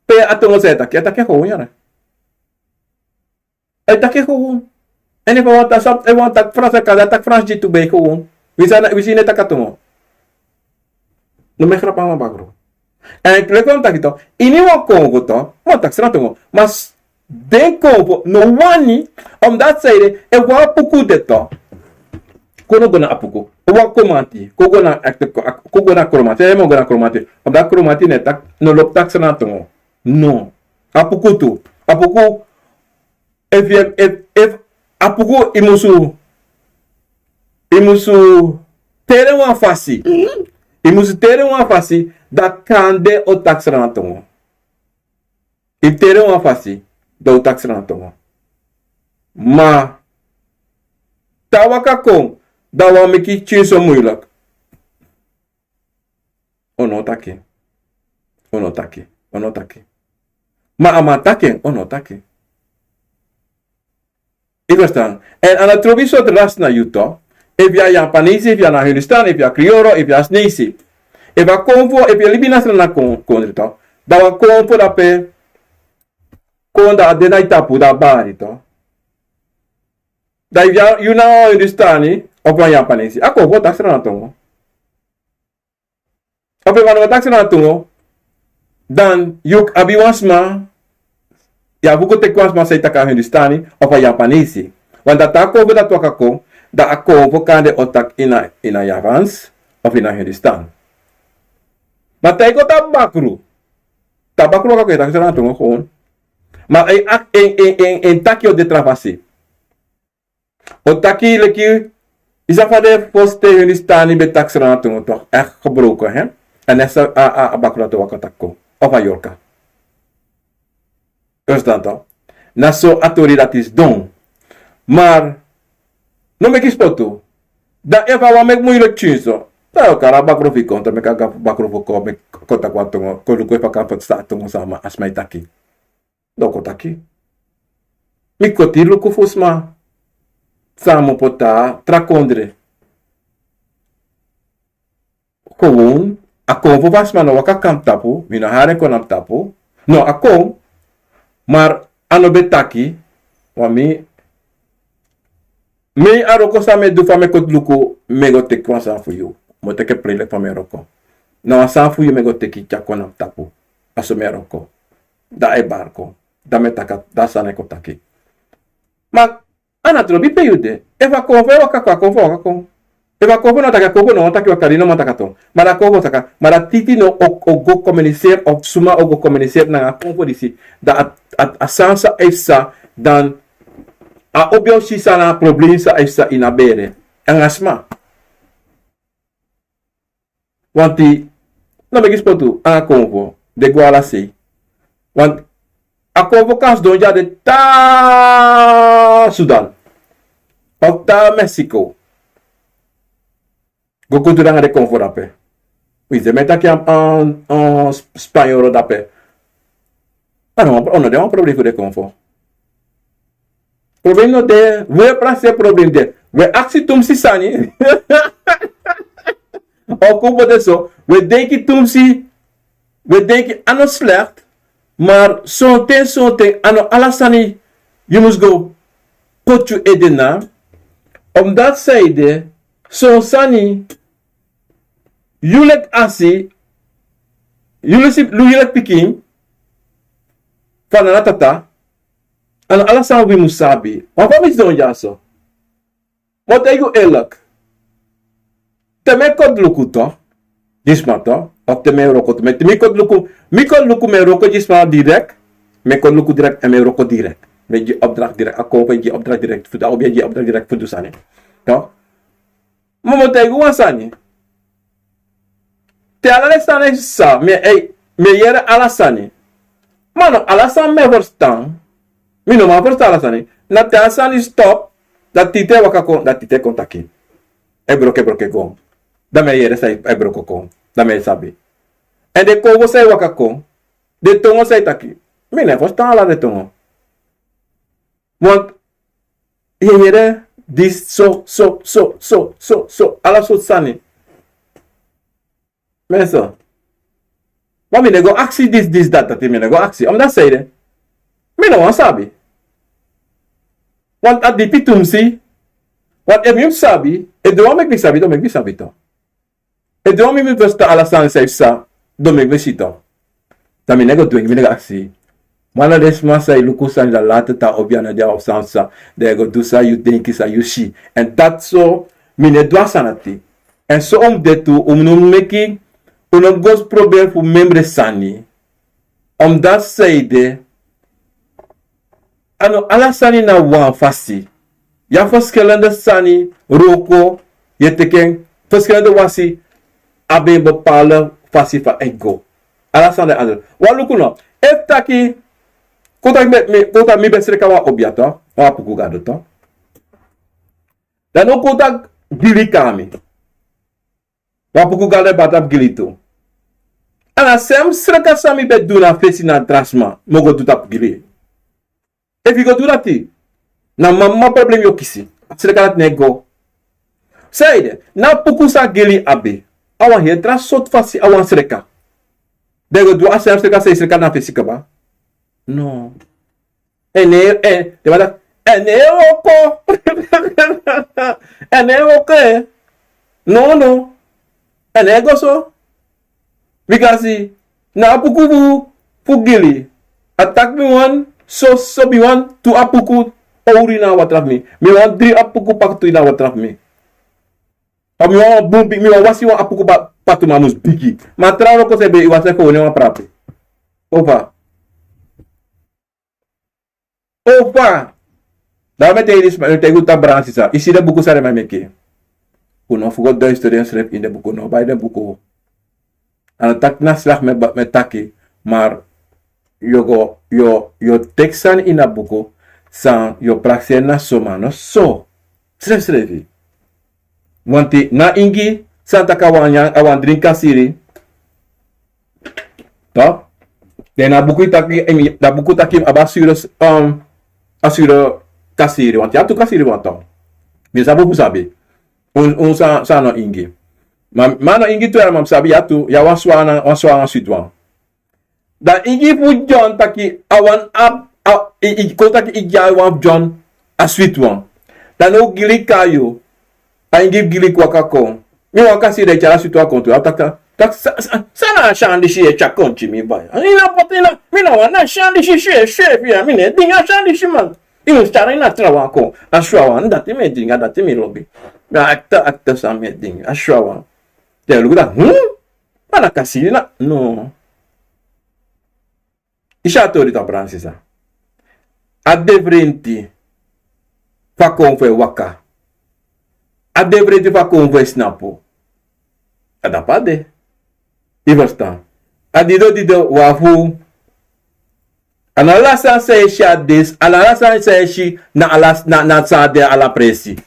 Pe a tongo san yu e taki, yu e taki en gewoon, yere. A e taki en gewoon. Èn efu a wani taki san, a wani taki Frans, a kan taki Frans gi yu tu, ben, gewoon. Winsi a no, winsi yu no e taki a tongo. No, mi e grap nanga bakru. Èn leki fa mi taki, toch, ini wan konfo, toch, man taki Sranan tongo. Ma s-, den konfo no wani, omdat san ede, efu wan Apuku de, toch, kon no go na Apuku. Wan Kromanti, kon go na, kon go na Kromanti. Yu mu go na Kromanti. Omdat Kromanti no e taki, no lobi taki Sranan tongo. No. Apuku tu. Apuku, efu yu, efu, efu, Apuku, yu musu, yu musu teri en wan fasi. Yu musu teri en wan fasi, dan kande o taki Sranan tongo. Yu teri en wan fasi, dan o taki Sranan tongo. Ma te a waka kon, dan a wani meki tyun so moeilijk. O no taki. O no taki. O no taki. Ma a man taki en, o no taki. Yu ferstan? Èn a no trobi sortu ras na yu, toch. Efu yu na Yapanesi, efu yu na Hindustani, efu yu na Krioro, efu yu na Sneisi. Efu a konfo, efu yu e libi na Sranan kon-, kondre, toch, dan wan konfo dape kon, dan a de na yu tapu, dan a bari, toch. Dan yu na, yu na wan Hindustani of wan Yapanesi, a konfo o taki Sranan tongo. Of efu a no taki Sranan tongo, dan yu abi wan sma, yu abi fu go teki wan sma san e taki a Hindustani of a Yapanesi. Want dan te a konfo dati waka kon, dan a konfo kande o taki ini a, ini a Japans of ini a Hindustan. Ma te yu go tapu bakru, te a bakru waka kon, yu e taki Sranan tongo gewoon. Ma en, en, en, en, en taki o de tra fasi. O taki leki, yu sabi fa den fosten Hindustani ben taki Sranan tongo, toch? Echt gebroken, hè? Èn a, a, a bakru dati o waka taki kon. Of a yorka. Yu ferstan, toch? Na so a tori dati sidon. Maar no meki spotu. Dan efu a wani meki moeilijk tyun so, dan yu o kari a bakru fu yu kon, dan meki a bakru fu kon, meki kon taki wan tongo, kon luku efu a kan ferstan a tongo san a sma e taki. Dan un kon taki. Mi koti luku fu sma. San a mu poti na tra kondre. Gewoon, a kon fu wan sma no waka kon na mi tapu, mi no hari en kon na mi tapu. No, a kon, maar a no ben taki, want mi, mi a wroko san mi e du fa mi e koti luku, mi e go teki wan sani fu yu. Mi o teki en prijlik fa mi e wroko. Na wan sani fu yu mi e go teki tyari kon na mi tapu. A so mi e wroko. Dan a e bari kon. Dan mi e taki, dan a sani e kon taki. Ma a no trobi pe yu de. Efu a kon fu e waka kon, a kon fu waka kon. Efu a kon fu no wani taki, a kon fu no wani taki, waka di no man taki a ton. Ma dan a kon fu saka, ma dan titi no o, o go communiceer, of suma o go communiceer nanga a kon fu disi. Dan a, a, a sani san e psa, dan a obi o si san na a problem san e psa ini a bere. Nanga sma. Want no meki spotu nanga kon fu den go ala sei. Want a kon fu kan sidon dya de te na Sudan. Of te na Mexico. Go kutu nanga den kon fu dape. Wi si den mi e taki a, a, a Sp-, Spanyoro dape. A no, a no de wan problem fu den kon fu. Problem no de, we prakseri problem de. We aksi tumsi sani. O kon poti en so, we denki tumsi, we denki a no slecht, maar sonten, sonten, a no ala sani yu mus go poti yu ede na. Omdat san ede, son sani, yu leki asi, yu leki, yu leki pikin, fa na tata, a no ala sani wi mus sabi. Wan fa mi sidon dya so. Mi o taigi yu eerlijk. Te mi e koti luku toch, gi sma toch, of te mi e wroko toch, mi, te mi koti luku, mi koti luku mi e wroko gi sma direct, mi e koti luku direct, èn mi e wroko direct. Mi e gi opdracht direct, a kon fu e gi opdracht direct, fu, a obi e gi opdracht direct fu du sani. Toch? Ma mi o taigi yu wan sani. Te ala den sani e psa, mi e, mi e yere ala sani. Ma no ala sani mi e ferstan. Mi no man ferstan ala sani. Na te a sani stop, dan titi e waka kon, dan titi e kon taki. E broko, e broko e go. Dan mi e yere san e broko kon. Dan mi e sabi. Èn den kon fu san e waka kon. Den tongo san e taki. Mi no e ferstan ala den tongo. Want yu e yere disi so, so, so, so, so, so, ala sortu sani. Mensen. Ma mi no e go aksi disi, disi, dati, dati, mi no e go aksi. Omdat san ede, mi no wani sabi. Want a dipi tumsi. Want efu mi mus sabi, efu den wani meki mi sabi, dan meki mi sabi toch. Efu den wani meki mi ferstan ala sani san e psa, dan meki mi si toch. Dan mi no e go dwingi, mi no e go aksi. Ma na den sma san e luku sani, dan later te a obi a no de, of san san, dan yu e go du san yu denki, san yu si. Èn dati so, mi no e du a sani dati. Èn so un mus de tu, un no mus meki, un no mus go proberi fu memre sani. Omdat san ede, a no ala sani na wan fasi. Yu abi verschillende sani, wroko, yu e teki en, verschillende wasi, abi en bepaalde fasi fa e go. Ala sani de anders. Wan luku no. Efu taki, kon taki mi, mi, kon taki mi ben sreka wan obiato, wan apuku gado toch. Dan no kon taki gili kon na mi. Wan apuku gado e bari tapu gili tu. A na sem sreka san mi ben du na fesi na tra sma, mi o go du tapu gili. Efu yu go du dati, na mama problem yu o kisi. A sreka dati no e go. San ede, na apuku san gili abi. A wan heri tra sortu fasi a wan sreka. Dan yu go du a sem sreka san yu sreka na fesi kaba. No. Èn e, e, den man taki, èn e wroko. Èn e wroko, e. No, no. Èn e go so. Bikasi na apuku fu, fu gili. A taki mi wani so, so mi wani tu apuku owru ini a watra fu mi. Mi wani dri apuku paktu ini a watra fu mi. Of mi wani wan bun bigi, mi wani wasi wan apuku pa, paktu, ma a mus bigi. Ma tra wroko san e ben, yu wani sreka wan prape. Ofa. Ofa. Dan mi e taigi disi, mi e taigi un taki, brada, sisa, yu si den buku san den man e meki. Un no fu go duister den srefi ini den buku, no bai den buku. A no taki na slagi mi e ba, mi e taki, maar yu o go, yu o, yu o teki sani ini a buku san yu o prakseri na suma, no so. Srefsrefi. Wanti na ingi san taki a wani nyan, a wani dringi kasiri. Toch? Den na buku taki, emi, na buku taki a ba suro, um, a suro kasiri, want ya tu kasiri want. Mi sabi fu sabi. Un, un sa, sa no ingi. Ma, ma no ingi tu ya, ma sabi ya tu, ya wan swana, wan swana switwan. Da ingi fu John taki, a wan a, a, i, i, kon taki i gi a wan John a switwan. Da no gili kayo, a ingi gili kwaka kon. Mi wan kasi de tyala switwan kon tu. A taki, taki, sa, sa, sa na a syan disi e tyari kon gi mi bai. A ini a poti na, mi na wan na syan disi si e si e fi a, mi ne dingi a syan disi man. Ini syan ini a trawan kon. A swawan, dati mi e dingi, a dati mi lobi. Na akta, akta san mi e dingi. A swawan. Te luku da, hmm? Ma na kasi na, no. I si a tori, ta brada nanga sisa. A diferenti fu a konfo e waka. A diferenti fu a konfo e snapu. A dape a de. I ferstan. A dido dido wafu. A no ala sani san e si a disi, a no ala sani san e si na ala, na, na san a de ala presi.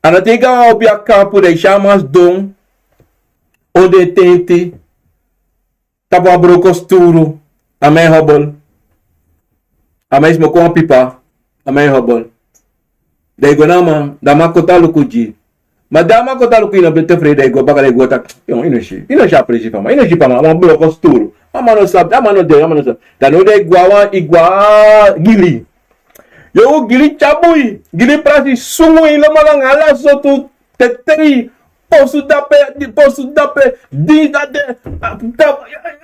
A no te i go a wan obiakampu dan i si a man sidon. Ondro tenti. Tapu wan broko sturu, a man e hobol. A man e smoko wan pipa, a man e hobol. Dan i go na a man, dan a man kon tan luku gi. Ma dan a man kon tan luku, i no ben tefreden, dan i go baka, dan i go taki, yo, i no si, i no si a presi fu a man, i no si fu a man, a man broko sturu. A man no sabi, a man no de, a man no sabi. Dan now dan i go a wan, i go a gili. Yo, gili tyari bui, gili prasi sungu, i no man nanga ala sortu tetei, posu dape, di posu dape, di dade, a, da,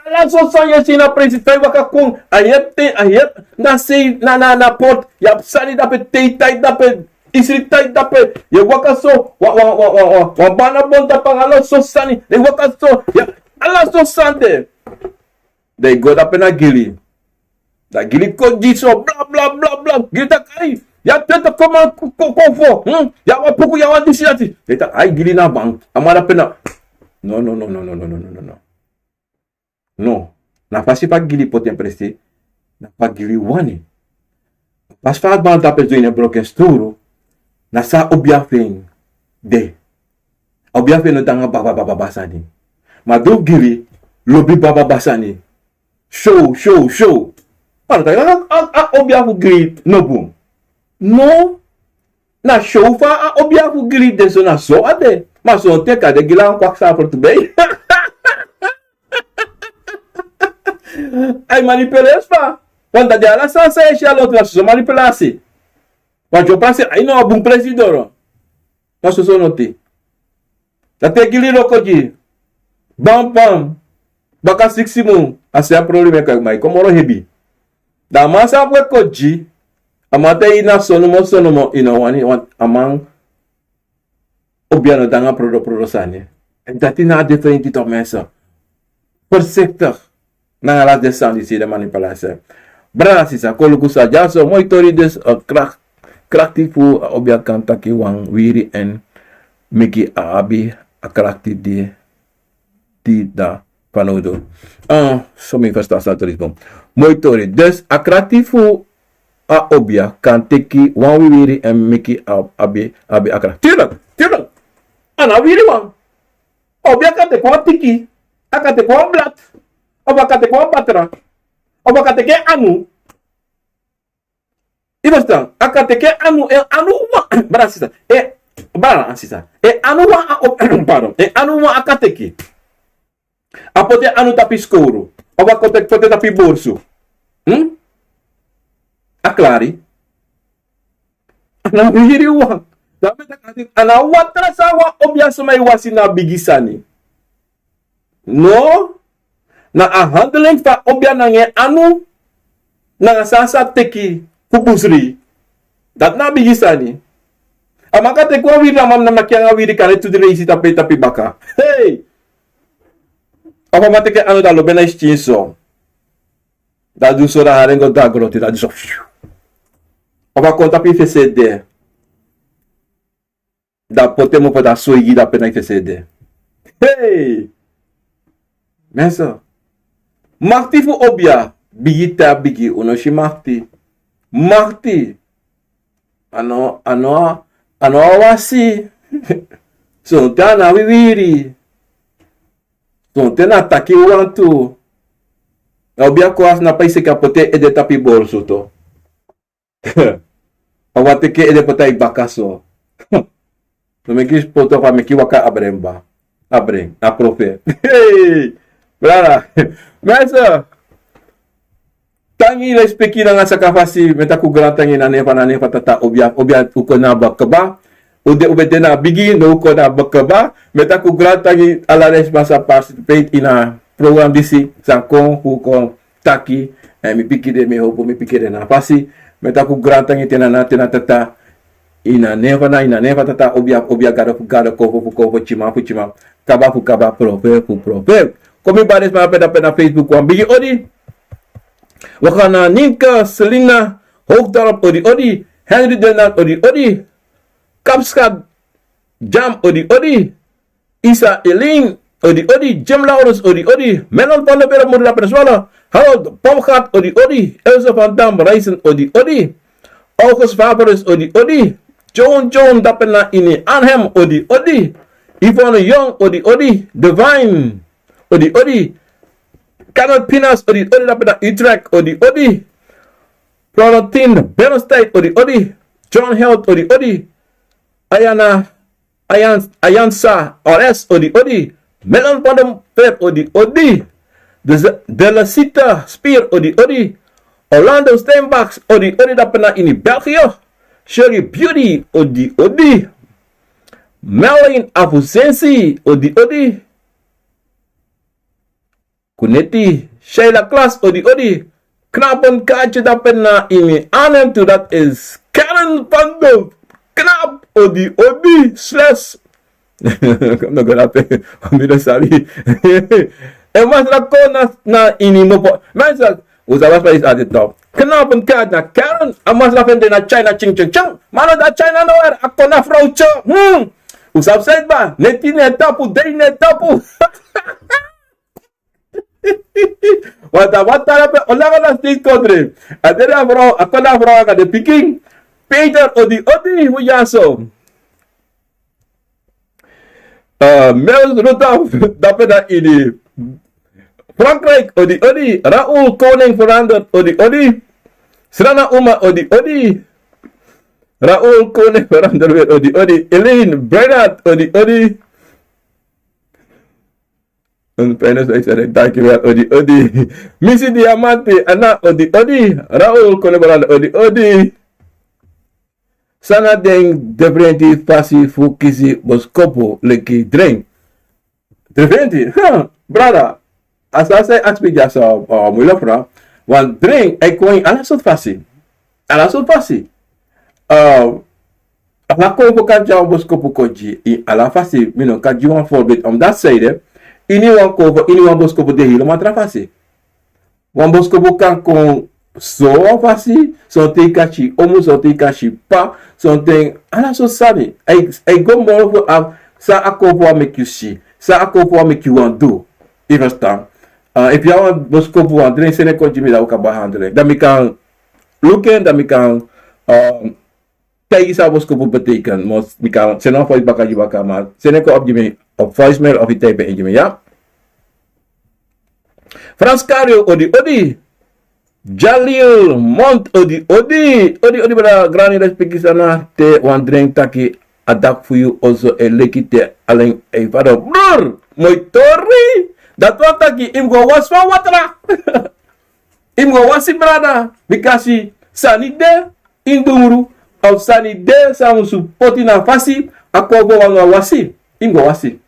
ala sortu sani yu e si na presi, fa i waka kon, a heri ten, a heri na sei, na, na, na port, yu abi sani dape, tei tai dape, isri tai dape, yu e waka so, wan, wan, wan banabon dape, ala sortu sani, yu e waka so, ya, ala sortu sani de. Dan i go dape na gili. Dan gili kon gi so, bla, bla, bla, bla. Gili taki, ai, yu a twenti koman ko, ko, konfo. Hmm? Yu a wan puku, yu a wan disi dati. Dan i taki, ai, gili na bank. A man dape na. No, no, no. No. Na fasi fa gili poti en presi. Na fa gili wani. Fasi fa a man dape zo ini en broko sturu. Na so a obia fu en de. A obia fu en no de nanga baba, baba, baba sani. Ma di wi gili lobi baba, baba sani. Show, show, show. Ma no taki a, a, a obia fu gili no bun. No. Na show fa a obia fu gili de so na so a de. Ma sonten kande gili a wan kwaksa fu tu bei. Ai manipulesi fa. Want dati ala sani san e si a lontu na soso manipulasi. Want yu o prasi, ai no a bun presi doro. Na soso noti. Dati e gili loko gi. Bam, bam. Baka siksi mun. A si a problema e kon, ma i kon moro hebi. Dan a man sabi we kon gi. A man te i na sonomo, sonomo, i no wani, want a man obia no de nanga prodo, prodo sani. En dati na a diferenti toch mensen. Voorzichtig. Nanga ala den sani disi, den manipulasi. Brada, sisa, kon luku san dyaso, moi tori dus, eh, krak-, krakti fu, eh, obia kan taki wan wiri èn meki a abi a krakti di, di de fanowdu. Eh, so mi ferstan san tori bon. Moi tori. Dus, a krakti fu a obia kan teki wan wiwiri èn meki a, abi, abi a krakti. Tuurlijk, tuurlijk. A no a wiri wan. Obia kan teki wan tiki. A kan teki wan blat. Of a kan teki wan batra. Of a kan teki en anu. I ferstan? A kan teki en anu, en anu wan. Brada, sisa. E, brada, sisa. En anu wan a ob-, pardon. En anu wan a kan teki. A poti en anu tapu en skowru. Of a kon teki poti en tapu en borsu. Hmm? A klari. A no a wiri wan. Dan mi e taki, a no a watra san wan obia sma e wasi na bigi sani. No. Na a handling fu a obia nanga en anu. Nanga san a sa teki fu busri. Dati na a bigi sani. A man kan teki wan wiri, a man na maki nanga wiri kande tu dri leisi tapu en, tapu en baka. Hey! Of a man teki en anu, dan a lobi en na en skin so. Dan a du so, dan a hari en go dagro te, dan a du so. Of a kon tapu en fesi ede. Dan a poti en mopo, dan a soigi dape na en fesi ede. Hey! Mensen. Makti fu obia. Bigi te a bigi, un no si makti. Makti. A no, a no, a no a wasi. Sonten a no a wiwiri. Sonten na taki wantu. Na obi a kon a sna paiseki a poti en ede tapu yu borsu tu. A wani teki en ede poti a yu baka so. No meki yu spotu fu a meki yu waka abren ba. Abren a profe. Hei, brada. Mensen, tangi lespeki nanga saka fasi. Mi e taki un grantangi na nen fu a, na nen fu a tata obi a, obi a un kon na a baka kaba. Un de, un ben de na a bigin, now un kon na a baka kaba. Mi e taki un grantangi ala den sma san participate ini a program disi, san kon fu kon taki. Èn mi piki den, mi e howpu mi piki den na a fasi. Mi e taki un grantangi te na, na te na tata. Ini a nen fu a, na ini a nen fu a tata obi a, obi a gado fu gado, konfo fu konfo, tyiman fu tyiman, kaba fu kaba, profe fu profe. Kon mi bari den sma dape, dape na Facebook, wan bigi odi. Wi go na Ninka Selina Hoogdorp, odi odi. Henry Dennan, odi odi. Kapskat Jam, odi odi. Isa Elin, odi odi. Jim Laurens, odi odi. Melon van der Berg, Murda Perswala. Harold Pomgat, odi odi. Elsa van Dam Reisen, odi odi. August Fabres, odi odi. John John dape na ini Arnhem, odi odi. Yvonne Young, odi odi. Divine, odi odi. Kenneth Pinas, odi odi dape na Utrecht, odi odi. Florentine Bernstein, odi odi. John Held, odi odi. Ayana Ayan, Ayansa Ores, odi odi. Melon van der Ver, odi odi. De, de la Cita Spear, odi odi. Orlando Steinbach, odi odi dape na ini België. Sherry Beauty, odi odi. Melin Afusensi, odi odi. Kuneti, Sheila Klaas, odi odi. Knapenkaartje dape na ini Arnhem tu, dat is Karen van der Knap, odi odi. Sles. Kom no go dape, mi no sabi. En masra kon na, na ini mopo. Mensen, un sabi a sma is altijd top. Knapenkaart na Karen, a masra fu en de na China, ching ching ching. Ma no de na China no, a kon na vrouwtje. Hmm. Un sabi san ede, neti na en tapu, dei na en tapu. Want a watra pe, o langa na steeds kondre. A dede a vrouw, a kon na a vrouw nanga den pikin. Peter, odi odi, fu dyaso. Eh, Mels Rudolf, dape na ini Frankrijk, odi odi. Raoul Koning Veranderd, odi odi. Srana Uma, odi odi. Raoul Koning Veranderd weer, odi odi. Elaine Bernard, odi odi. Een fijne uitzending, dankjewel, odi odi. Missy Diamante, Anna, odi odi. Raoul Konebalan, odi odi. San na den differenti fasi fu kisi boskopu leki dren? Differenti, huh, brada. A sani san yu aksi mi dya so, uh, moeilijk vraag. Want dren e kon ini ala sortu fasi. Ala sortu fasi. Uh, ala konfo kan tyari wan boskopu kon gi yu ini ala fasi. Mi no kan gi wan voorbeeld, omdat san ede, ini wan konfo, ini wan boskopu de helemaal tra fasi. Wan boskopu kan kon so wan fasi, sonten yu kan si omu, sonten yu kan si p'pa, sonten ala sortu sani. A e, a e go moro fu a, san a konfo wani meki yu si, san a konfo wani meki yu wani du. Yu ferstan? Uh, efu yu abi wan boskopu wan dren, seni en kon gi mi, dan wi kan behandel en. Dan mi kan luku en, dan mi kan, um, taigi san a boskopu betekent. Mi kan seni wan voice baka gi yu baka, ma seni en kon op gi mi, op voicemail of yu type en gi mi, ya? Frans Kario, odi odi. Jalil Mont, odi odi. Odi odi, brada Grani, respeki, san na te wan dren taki a dak fu yu oso e leki te alen e fadon. Brr, moi tori. Dati wani taki yu mus go wasi fu a watra. Yu mus go wasi, brada, bikasi sani de ini dungru, of sani de san musu poti na fasi, a konfo wani wasi. Yu mus go wasi.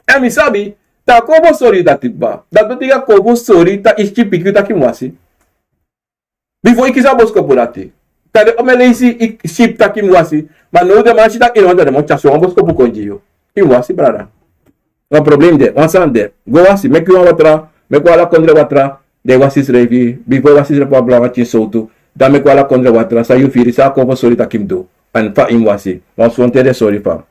Èn mi sabi, te a konfo sori yu dati kba, dati wani taki a konfo sori yu taki yu si piki yu taki yu mus wasi. Bifo yu kisi a boskopu dati. Kande omeni leisi yu si yu taki yu mus wasi, ma now den man si taki yu no wani, dan den man tyari so wan boskopu kon gi yu. Yu mus wasi, brada. Wan problem de, wan sani de. Go wasi, meki wan watra, meki wan ala kondre watra, dan yu wasi yusrefi, bifo yu wasi yusrefi wan blanka pikin sowtu, dan meki wan ala kondre watra, san yu firi, san a konfo sori taki yu mus du. Èn fa yu mus wasi, wan sonten den sori fa.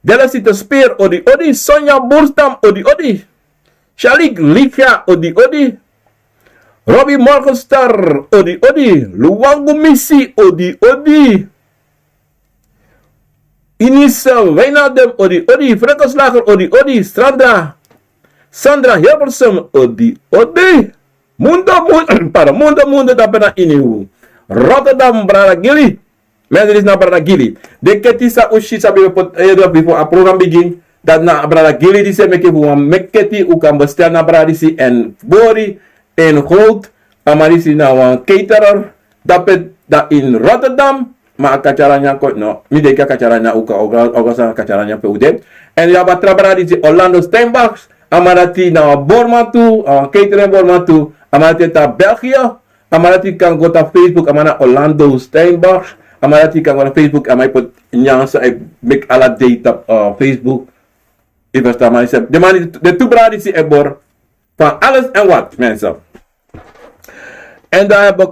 Dela Sita Spear, odi odi. Sonia Burstam, odi odi. Shalik Likia, odi odi. Robbie Morgenstar, odi odi. Luwangu Misi, odi odi. Inisa Wijnaldum, odi odi. Franco Slager, odi odi. Sandra, Sandra Hilversum, odi odi. Mundo, mundo, pardon, mundo, mundo, dape na ini u. Rotterdam, brada Gili. Mensen, disi na brada Gili. Den keti san un si, san mi ben poti, eh, bifo a program bigin. Dati na brada Gili disi e meki fu wan meki keti, un kan bestel na brada disi èn bori, èn groot. A man disi na wan caterer. Dape dan in Rotterdam. Ma a kati ala nyan kon, no. Mi denki a kati ala nyan, un kan oga, oga san a kati ala nyan pe un de. Èn yu abi a tra brada disi Orlando Steinbach. A man dati na wan boriman tu, a wan catering boriman tu. A man dati e tan België. A man dati kan go tan Facebook, a man na Orlando Steinbach. A man dati kan go tan Facebook, a man e poti nyanyan san a e meki ala dei tapu, eh, Facebook. Yu ferstan, man, yu sabi. Den man, den tu brada disi e bori van alles en wat, mensen. Èn dan hebi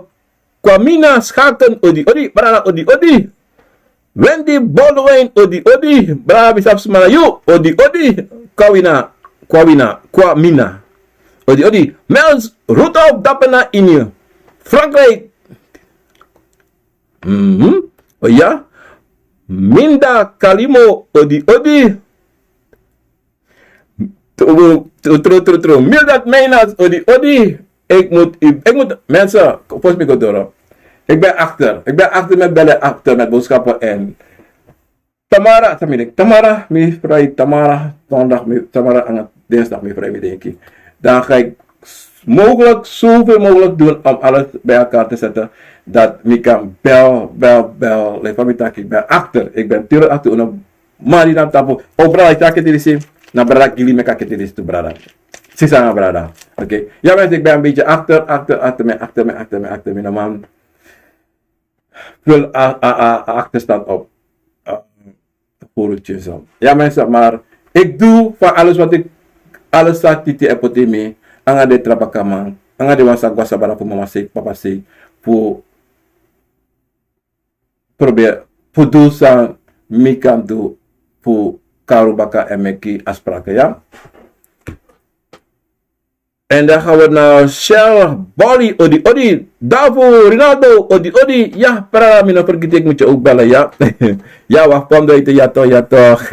Kwamina Schaken, odi odi, brada, odi odi. Wendy Baldwin, odi odi, brada, mi sabi sma na yu, odi odi. Kwawina, Kwawina, Kwamina, odi odi. Mels Rudolph, dape na ini Frankrijk. Mhm. O ya. Minda Kalimo, odi odi. Tru, tru, tru, tru. Mildred Meinas, odi odi. Ik moet, ik moet, mensen, volgens mij go door. Ik ben achter. Ik ben achter met bellen, achter met boodschappen en Tamara, Tamara, Tamara, mi vrij, Tamara, zondag, mi, Tamara, aan dinsdag, mi vrij, mi denki. Dan ga ik s-, mogelijk zoveel mogelijk doen om alles bij elkaar te zetten. Dat mi kan bel, bel, bel. Like van mi taki, ik ben achter. Ik ben tuurlijk achter. Uno, mari na tapu. O brada, taki disi. Na brada Gili meki a keti disi tu, brada. Sisa na brada. Oké. Ja, mensen, ik ben een beetje achter, achter, achter mi, achter mi, achter mi, achter mi, na man. Vul a, a, a, a achterstand op. Eh, voor het zo. Ja, mensen, maar ik doe van alles wat ik, alles san Titi e poti mi, nanga den tra bakaman, nanga den wan san go a sabana fu mama sei, papa sei, fu probeer, fu du san mi kan du, fu karu baka èn meki afspraken, ja. En dan gaan we naar Shell Bali, odi odi. Davo Rinaldo, odi odi. Ja, brada, mi no fergiti, ik moet je ook bellen, ja. Ja, wacht, kom door, ja toch, ja toch.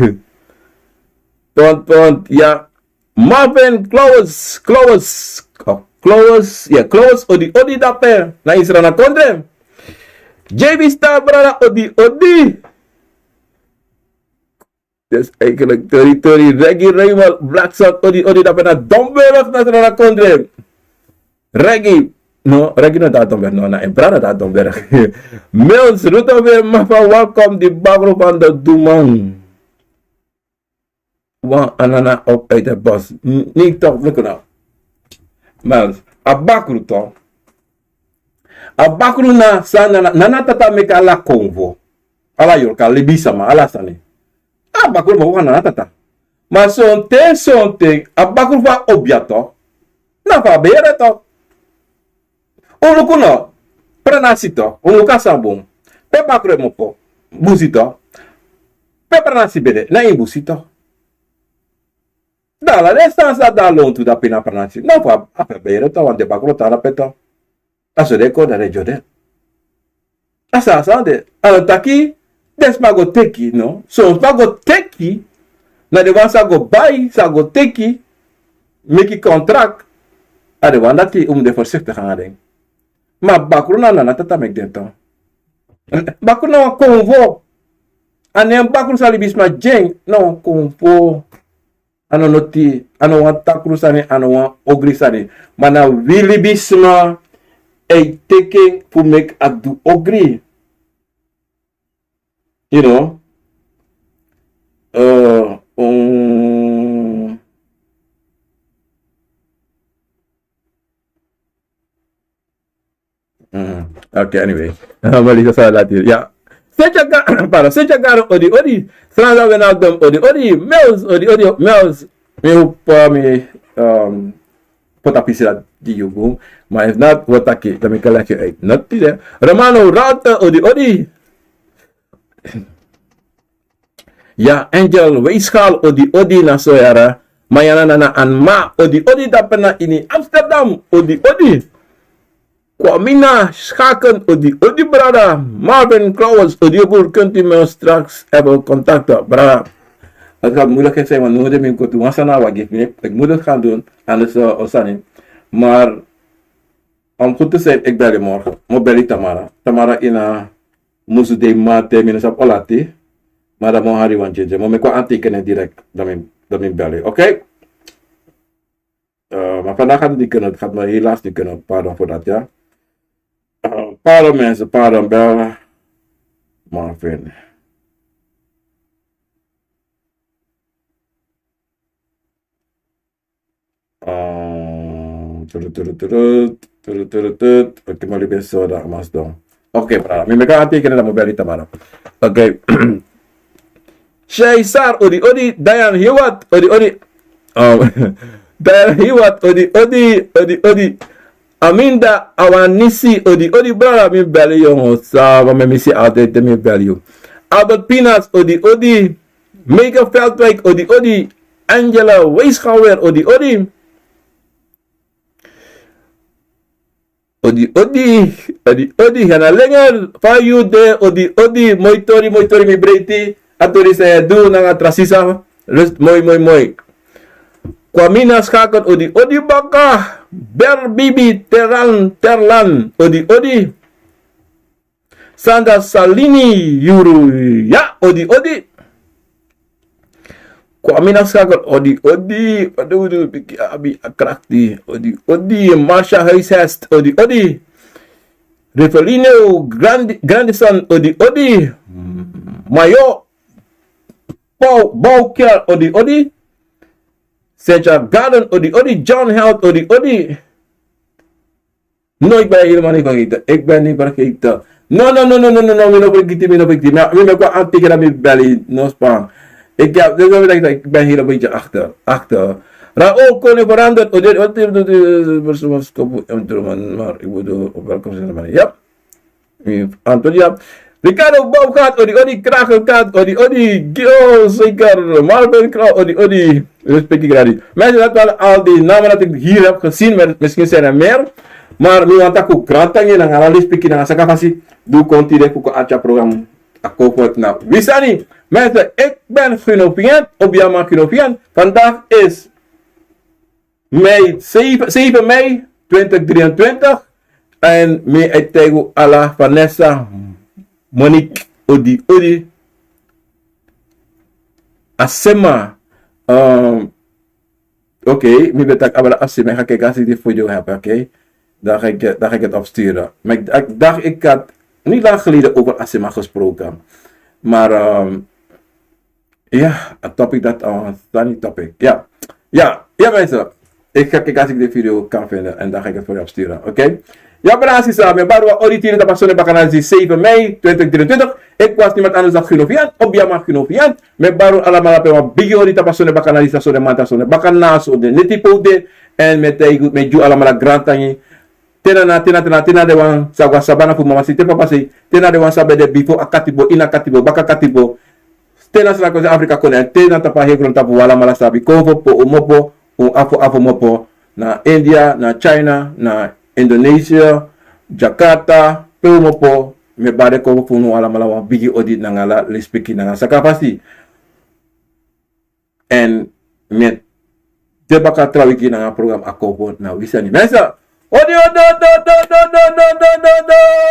Pont, pont, ja. Marvin Close, Close, oh, Close, ja, Close, odi odi dape. Na Israel na kondre. J B Star, brada, odi odi. Dus eigenlijk Tori Tori, Reggie Raymond, Black Sound, odi odi, dape na Domburg, na Sranan Kondre. Reggie, no, Reggie no dati Domburg, no, na en brada dati Domburg. Mills, Ruto weer, Mafa, welkom, di bakru van de Duman. Wan anana op uit het bos. N-, niet toch, look now. Mills, a bakru toch. A bakru na san nana, nana tata meki ala konfo. Ala yorka, libisama, ala sani. A bakru meki wan nana tata. Ma sonten, sonten, a bakru fu a obiato. Na fu a bere to. Un luku no, prenasi to, un luku a san bun. Pe bakru e mopo, busi to. Pe prenasi ben de, na ini busi to. Dan ala den sani san de na lontu, dape na prenasi. Na fu a, a pe bere to, want den bakru tan dape to. A so den kon, dan den dyoden. A sani san de, a no taki den sma go teki, no. Son sma go teki, na den wan san go bai, san go teki, meki contract, a den wan dati un mu de voorzichtig nanga den. Ma bakru na nana tata meki den to. Bakru na wan konfo. A nen bakru san libisma gi en, na wan konfo. A no noti, a no wan takru sani, a no wan ogri sani. Ma na wi libisma e teki en fu meki a du ogri. You know? Eh, um, Mm, oké, anyway. Malisa sa lati. Ya. Secha Ga-, pardon, Secha Garo, odi odi. Sandra Wijnaldum, odi odi. Mels, odi odi. Mels, mi hoop, eh, mi, ehm, poti a pisi dati gi yu bun. Ma if not, wi o taki, dan mi kan leg uit. Not today. Romano Ralta, odi odi. Ya, Angel Weisgaal, odi odi, na so yara. Mayana Nana Anma, odi odi, dape na ini Amsterdam, odi odi. Kwamina Schaken, odi odi, brada. Marvin Klowers, odi odi, kunt u mij straks even contacten, brada. Het gaat moeilijk zijn, want nu moet ik mijn kort wan sani wagi, ik moet het gaan doen, anders, eh, o sani. Maar Om goed te zijn, ik bel je morgen. Mi o bel yu tamara. Tamara ini a musu dei, mate mi no sabi o lati. Ma dan mi o hari wan djedje. Mi o meki wan antekening direct. Dan mi, dan mi bel yu, oké? Eh, maar vandaag gaat het niet kunnen. Het gaat me helaas niet kunnen. Pardon voor dat, ja. Eh, pardon mensen, pardon. Bel Marvin. Eh, turut, turut, turut, turut, turut, turut. Oké, maar ik ben zo daar, Mas Don. Oké, brada. Mi meki wan antekening, dan mi o bel yu tamara. Oké. Shaisar, odi, odi. Diane Heyward, odi, odi. Um, Diane Heyward, odi, odi, odi, odi. Aminda Awanisi, odi, odi, brada, mi bel yu, yongo. Sa, ma mi misi altijd, mi bel yu. Albert Pinas, odi, odi. Megan Veldwijk, odi, odi. Angela Weisgauer, odi, odi. Odi, odi, odi, odi, Hena Lenger, fa yu de, odi, odi, moi tori, moi tori, mi breiti, a tori san yu e du, nanga tra sisa, rust, moi, moi, moi. Kwamina Schaken, odi, odi, baka, Ber Bibi, Teran, Terlan, odi, odi. Sandra Salini, yuru, ya, odi, odi. Kwamina Schaken, odi, odi. Odi, odi, biki abi a krakti. Odi, odi. Marsha Huishest, odi, odi. Rivelino Grandi-, Grandison, odi, odi. Mayo Bou-, Bouker, odi, odi. Senja Garden, odi, odi. John Held, odi, odi. No, ik ben helemaal niet vergeten. Ik ben niet vergeten. No, no, no, no, no, no, no, mi no vergiti, mi no vergiti. Mi, mi, mi kon aan tegen dat mi bel, no span. Ik heb, dus ik ben hier een beetje achter, achter. Raoul Koning veranderd. Oh, dit, wat, wat, wat, wat, wat, wat, wat, maar ik bedoel, op welke manier? Ja. Antonio. Ricardo Boomgaard, odi, odi, Kragelkaart, odi, odi, Gio, zeker, Marvin Kraal, odi, odi, respecti gradi. Mensen, dat waren al die namen dat ik hier heb gezien, maar misschien zijn er meer. Maar mi wani taki un grantangi nanga ala lespeki nanga saka fasi di un kon tide fu kon arki a program Akomfort na wi sani. Mensen, ik ben Gino Vian, Obiama Gino Vian. Vandaag is mei, zeven, zeven mei twintig drieëntwintig. En mi e taigi un ala, Vanessa, Monique, odi, odi. Asema. Ehm, oké, mi ben taki abra Asema, ga kijken als ik die video heb, oké? Dan ga ik, dan ga ik het opsturen. Maar ik, ik dacht, ik had niet lang geleden over Asema gesproken. Maar, ehm, ja, het topic dat, eh, funny topic. Ja. Ja, ja, mensen. Ik ga kijken als ik de video kan vinden en dan ga ik het voor je opsturen, oké? Ja, brada, sisa, mi e bari un odi tide tapu a sonde bakana disi, zeven mei twintig drieëntwintig. Ik was niemand anders dan Gino Vian, Obiama Gino Vian. Mi e bari un alamala pe wan bigi odi tapu a sonde bakana disi, a sonde mamanten, a sonde bakana, a sonde neti pe un de. En mi e taigi un, mi e gi un alamala grantangi. Te na, na, te na, te na, te na den wan sa go a sabana fu mama sei te papa sei, te na den wan sa ben de bifo a katibo, ini a katibo, baka katibo. Te na Srakosi, Afrika kondre, te na tapu a heri grontapu, un alamala sabi. Kon fu po, un mopo, un afo, afo mopo. Na India, na China, na Indonesia, Jakarta, pe un mopo, mi e bari kon fu unu alamala wan bigi odi nanga ala lespeki nanga saka fasi. En mi e de baka tra wiki nanga a program Akomfort na wi sani. Mensen, odi, odi, odi.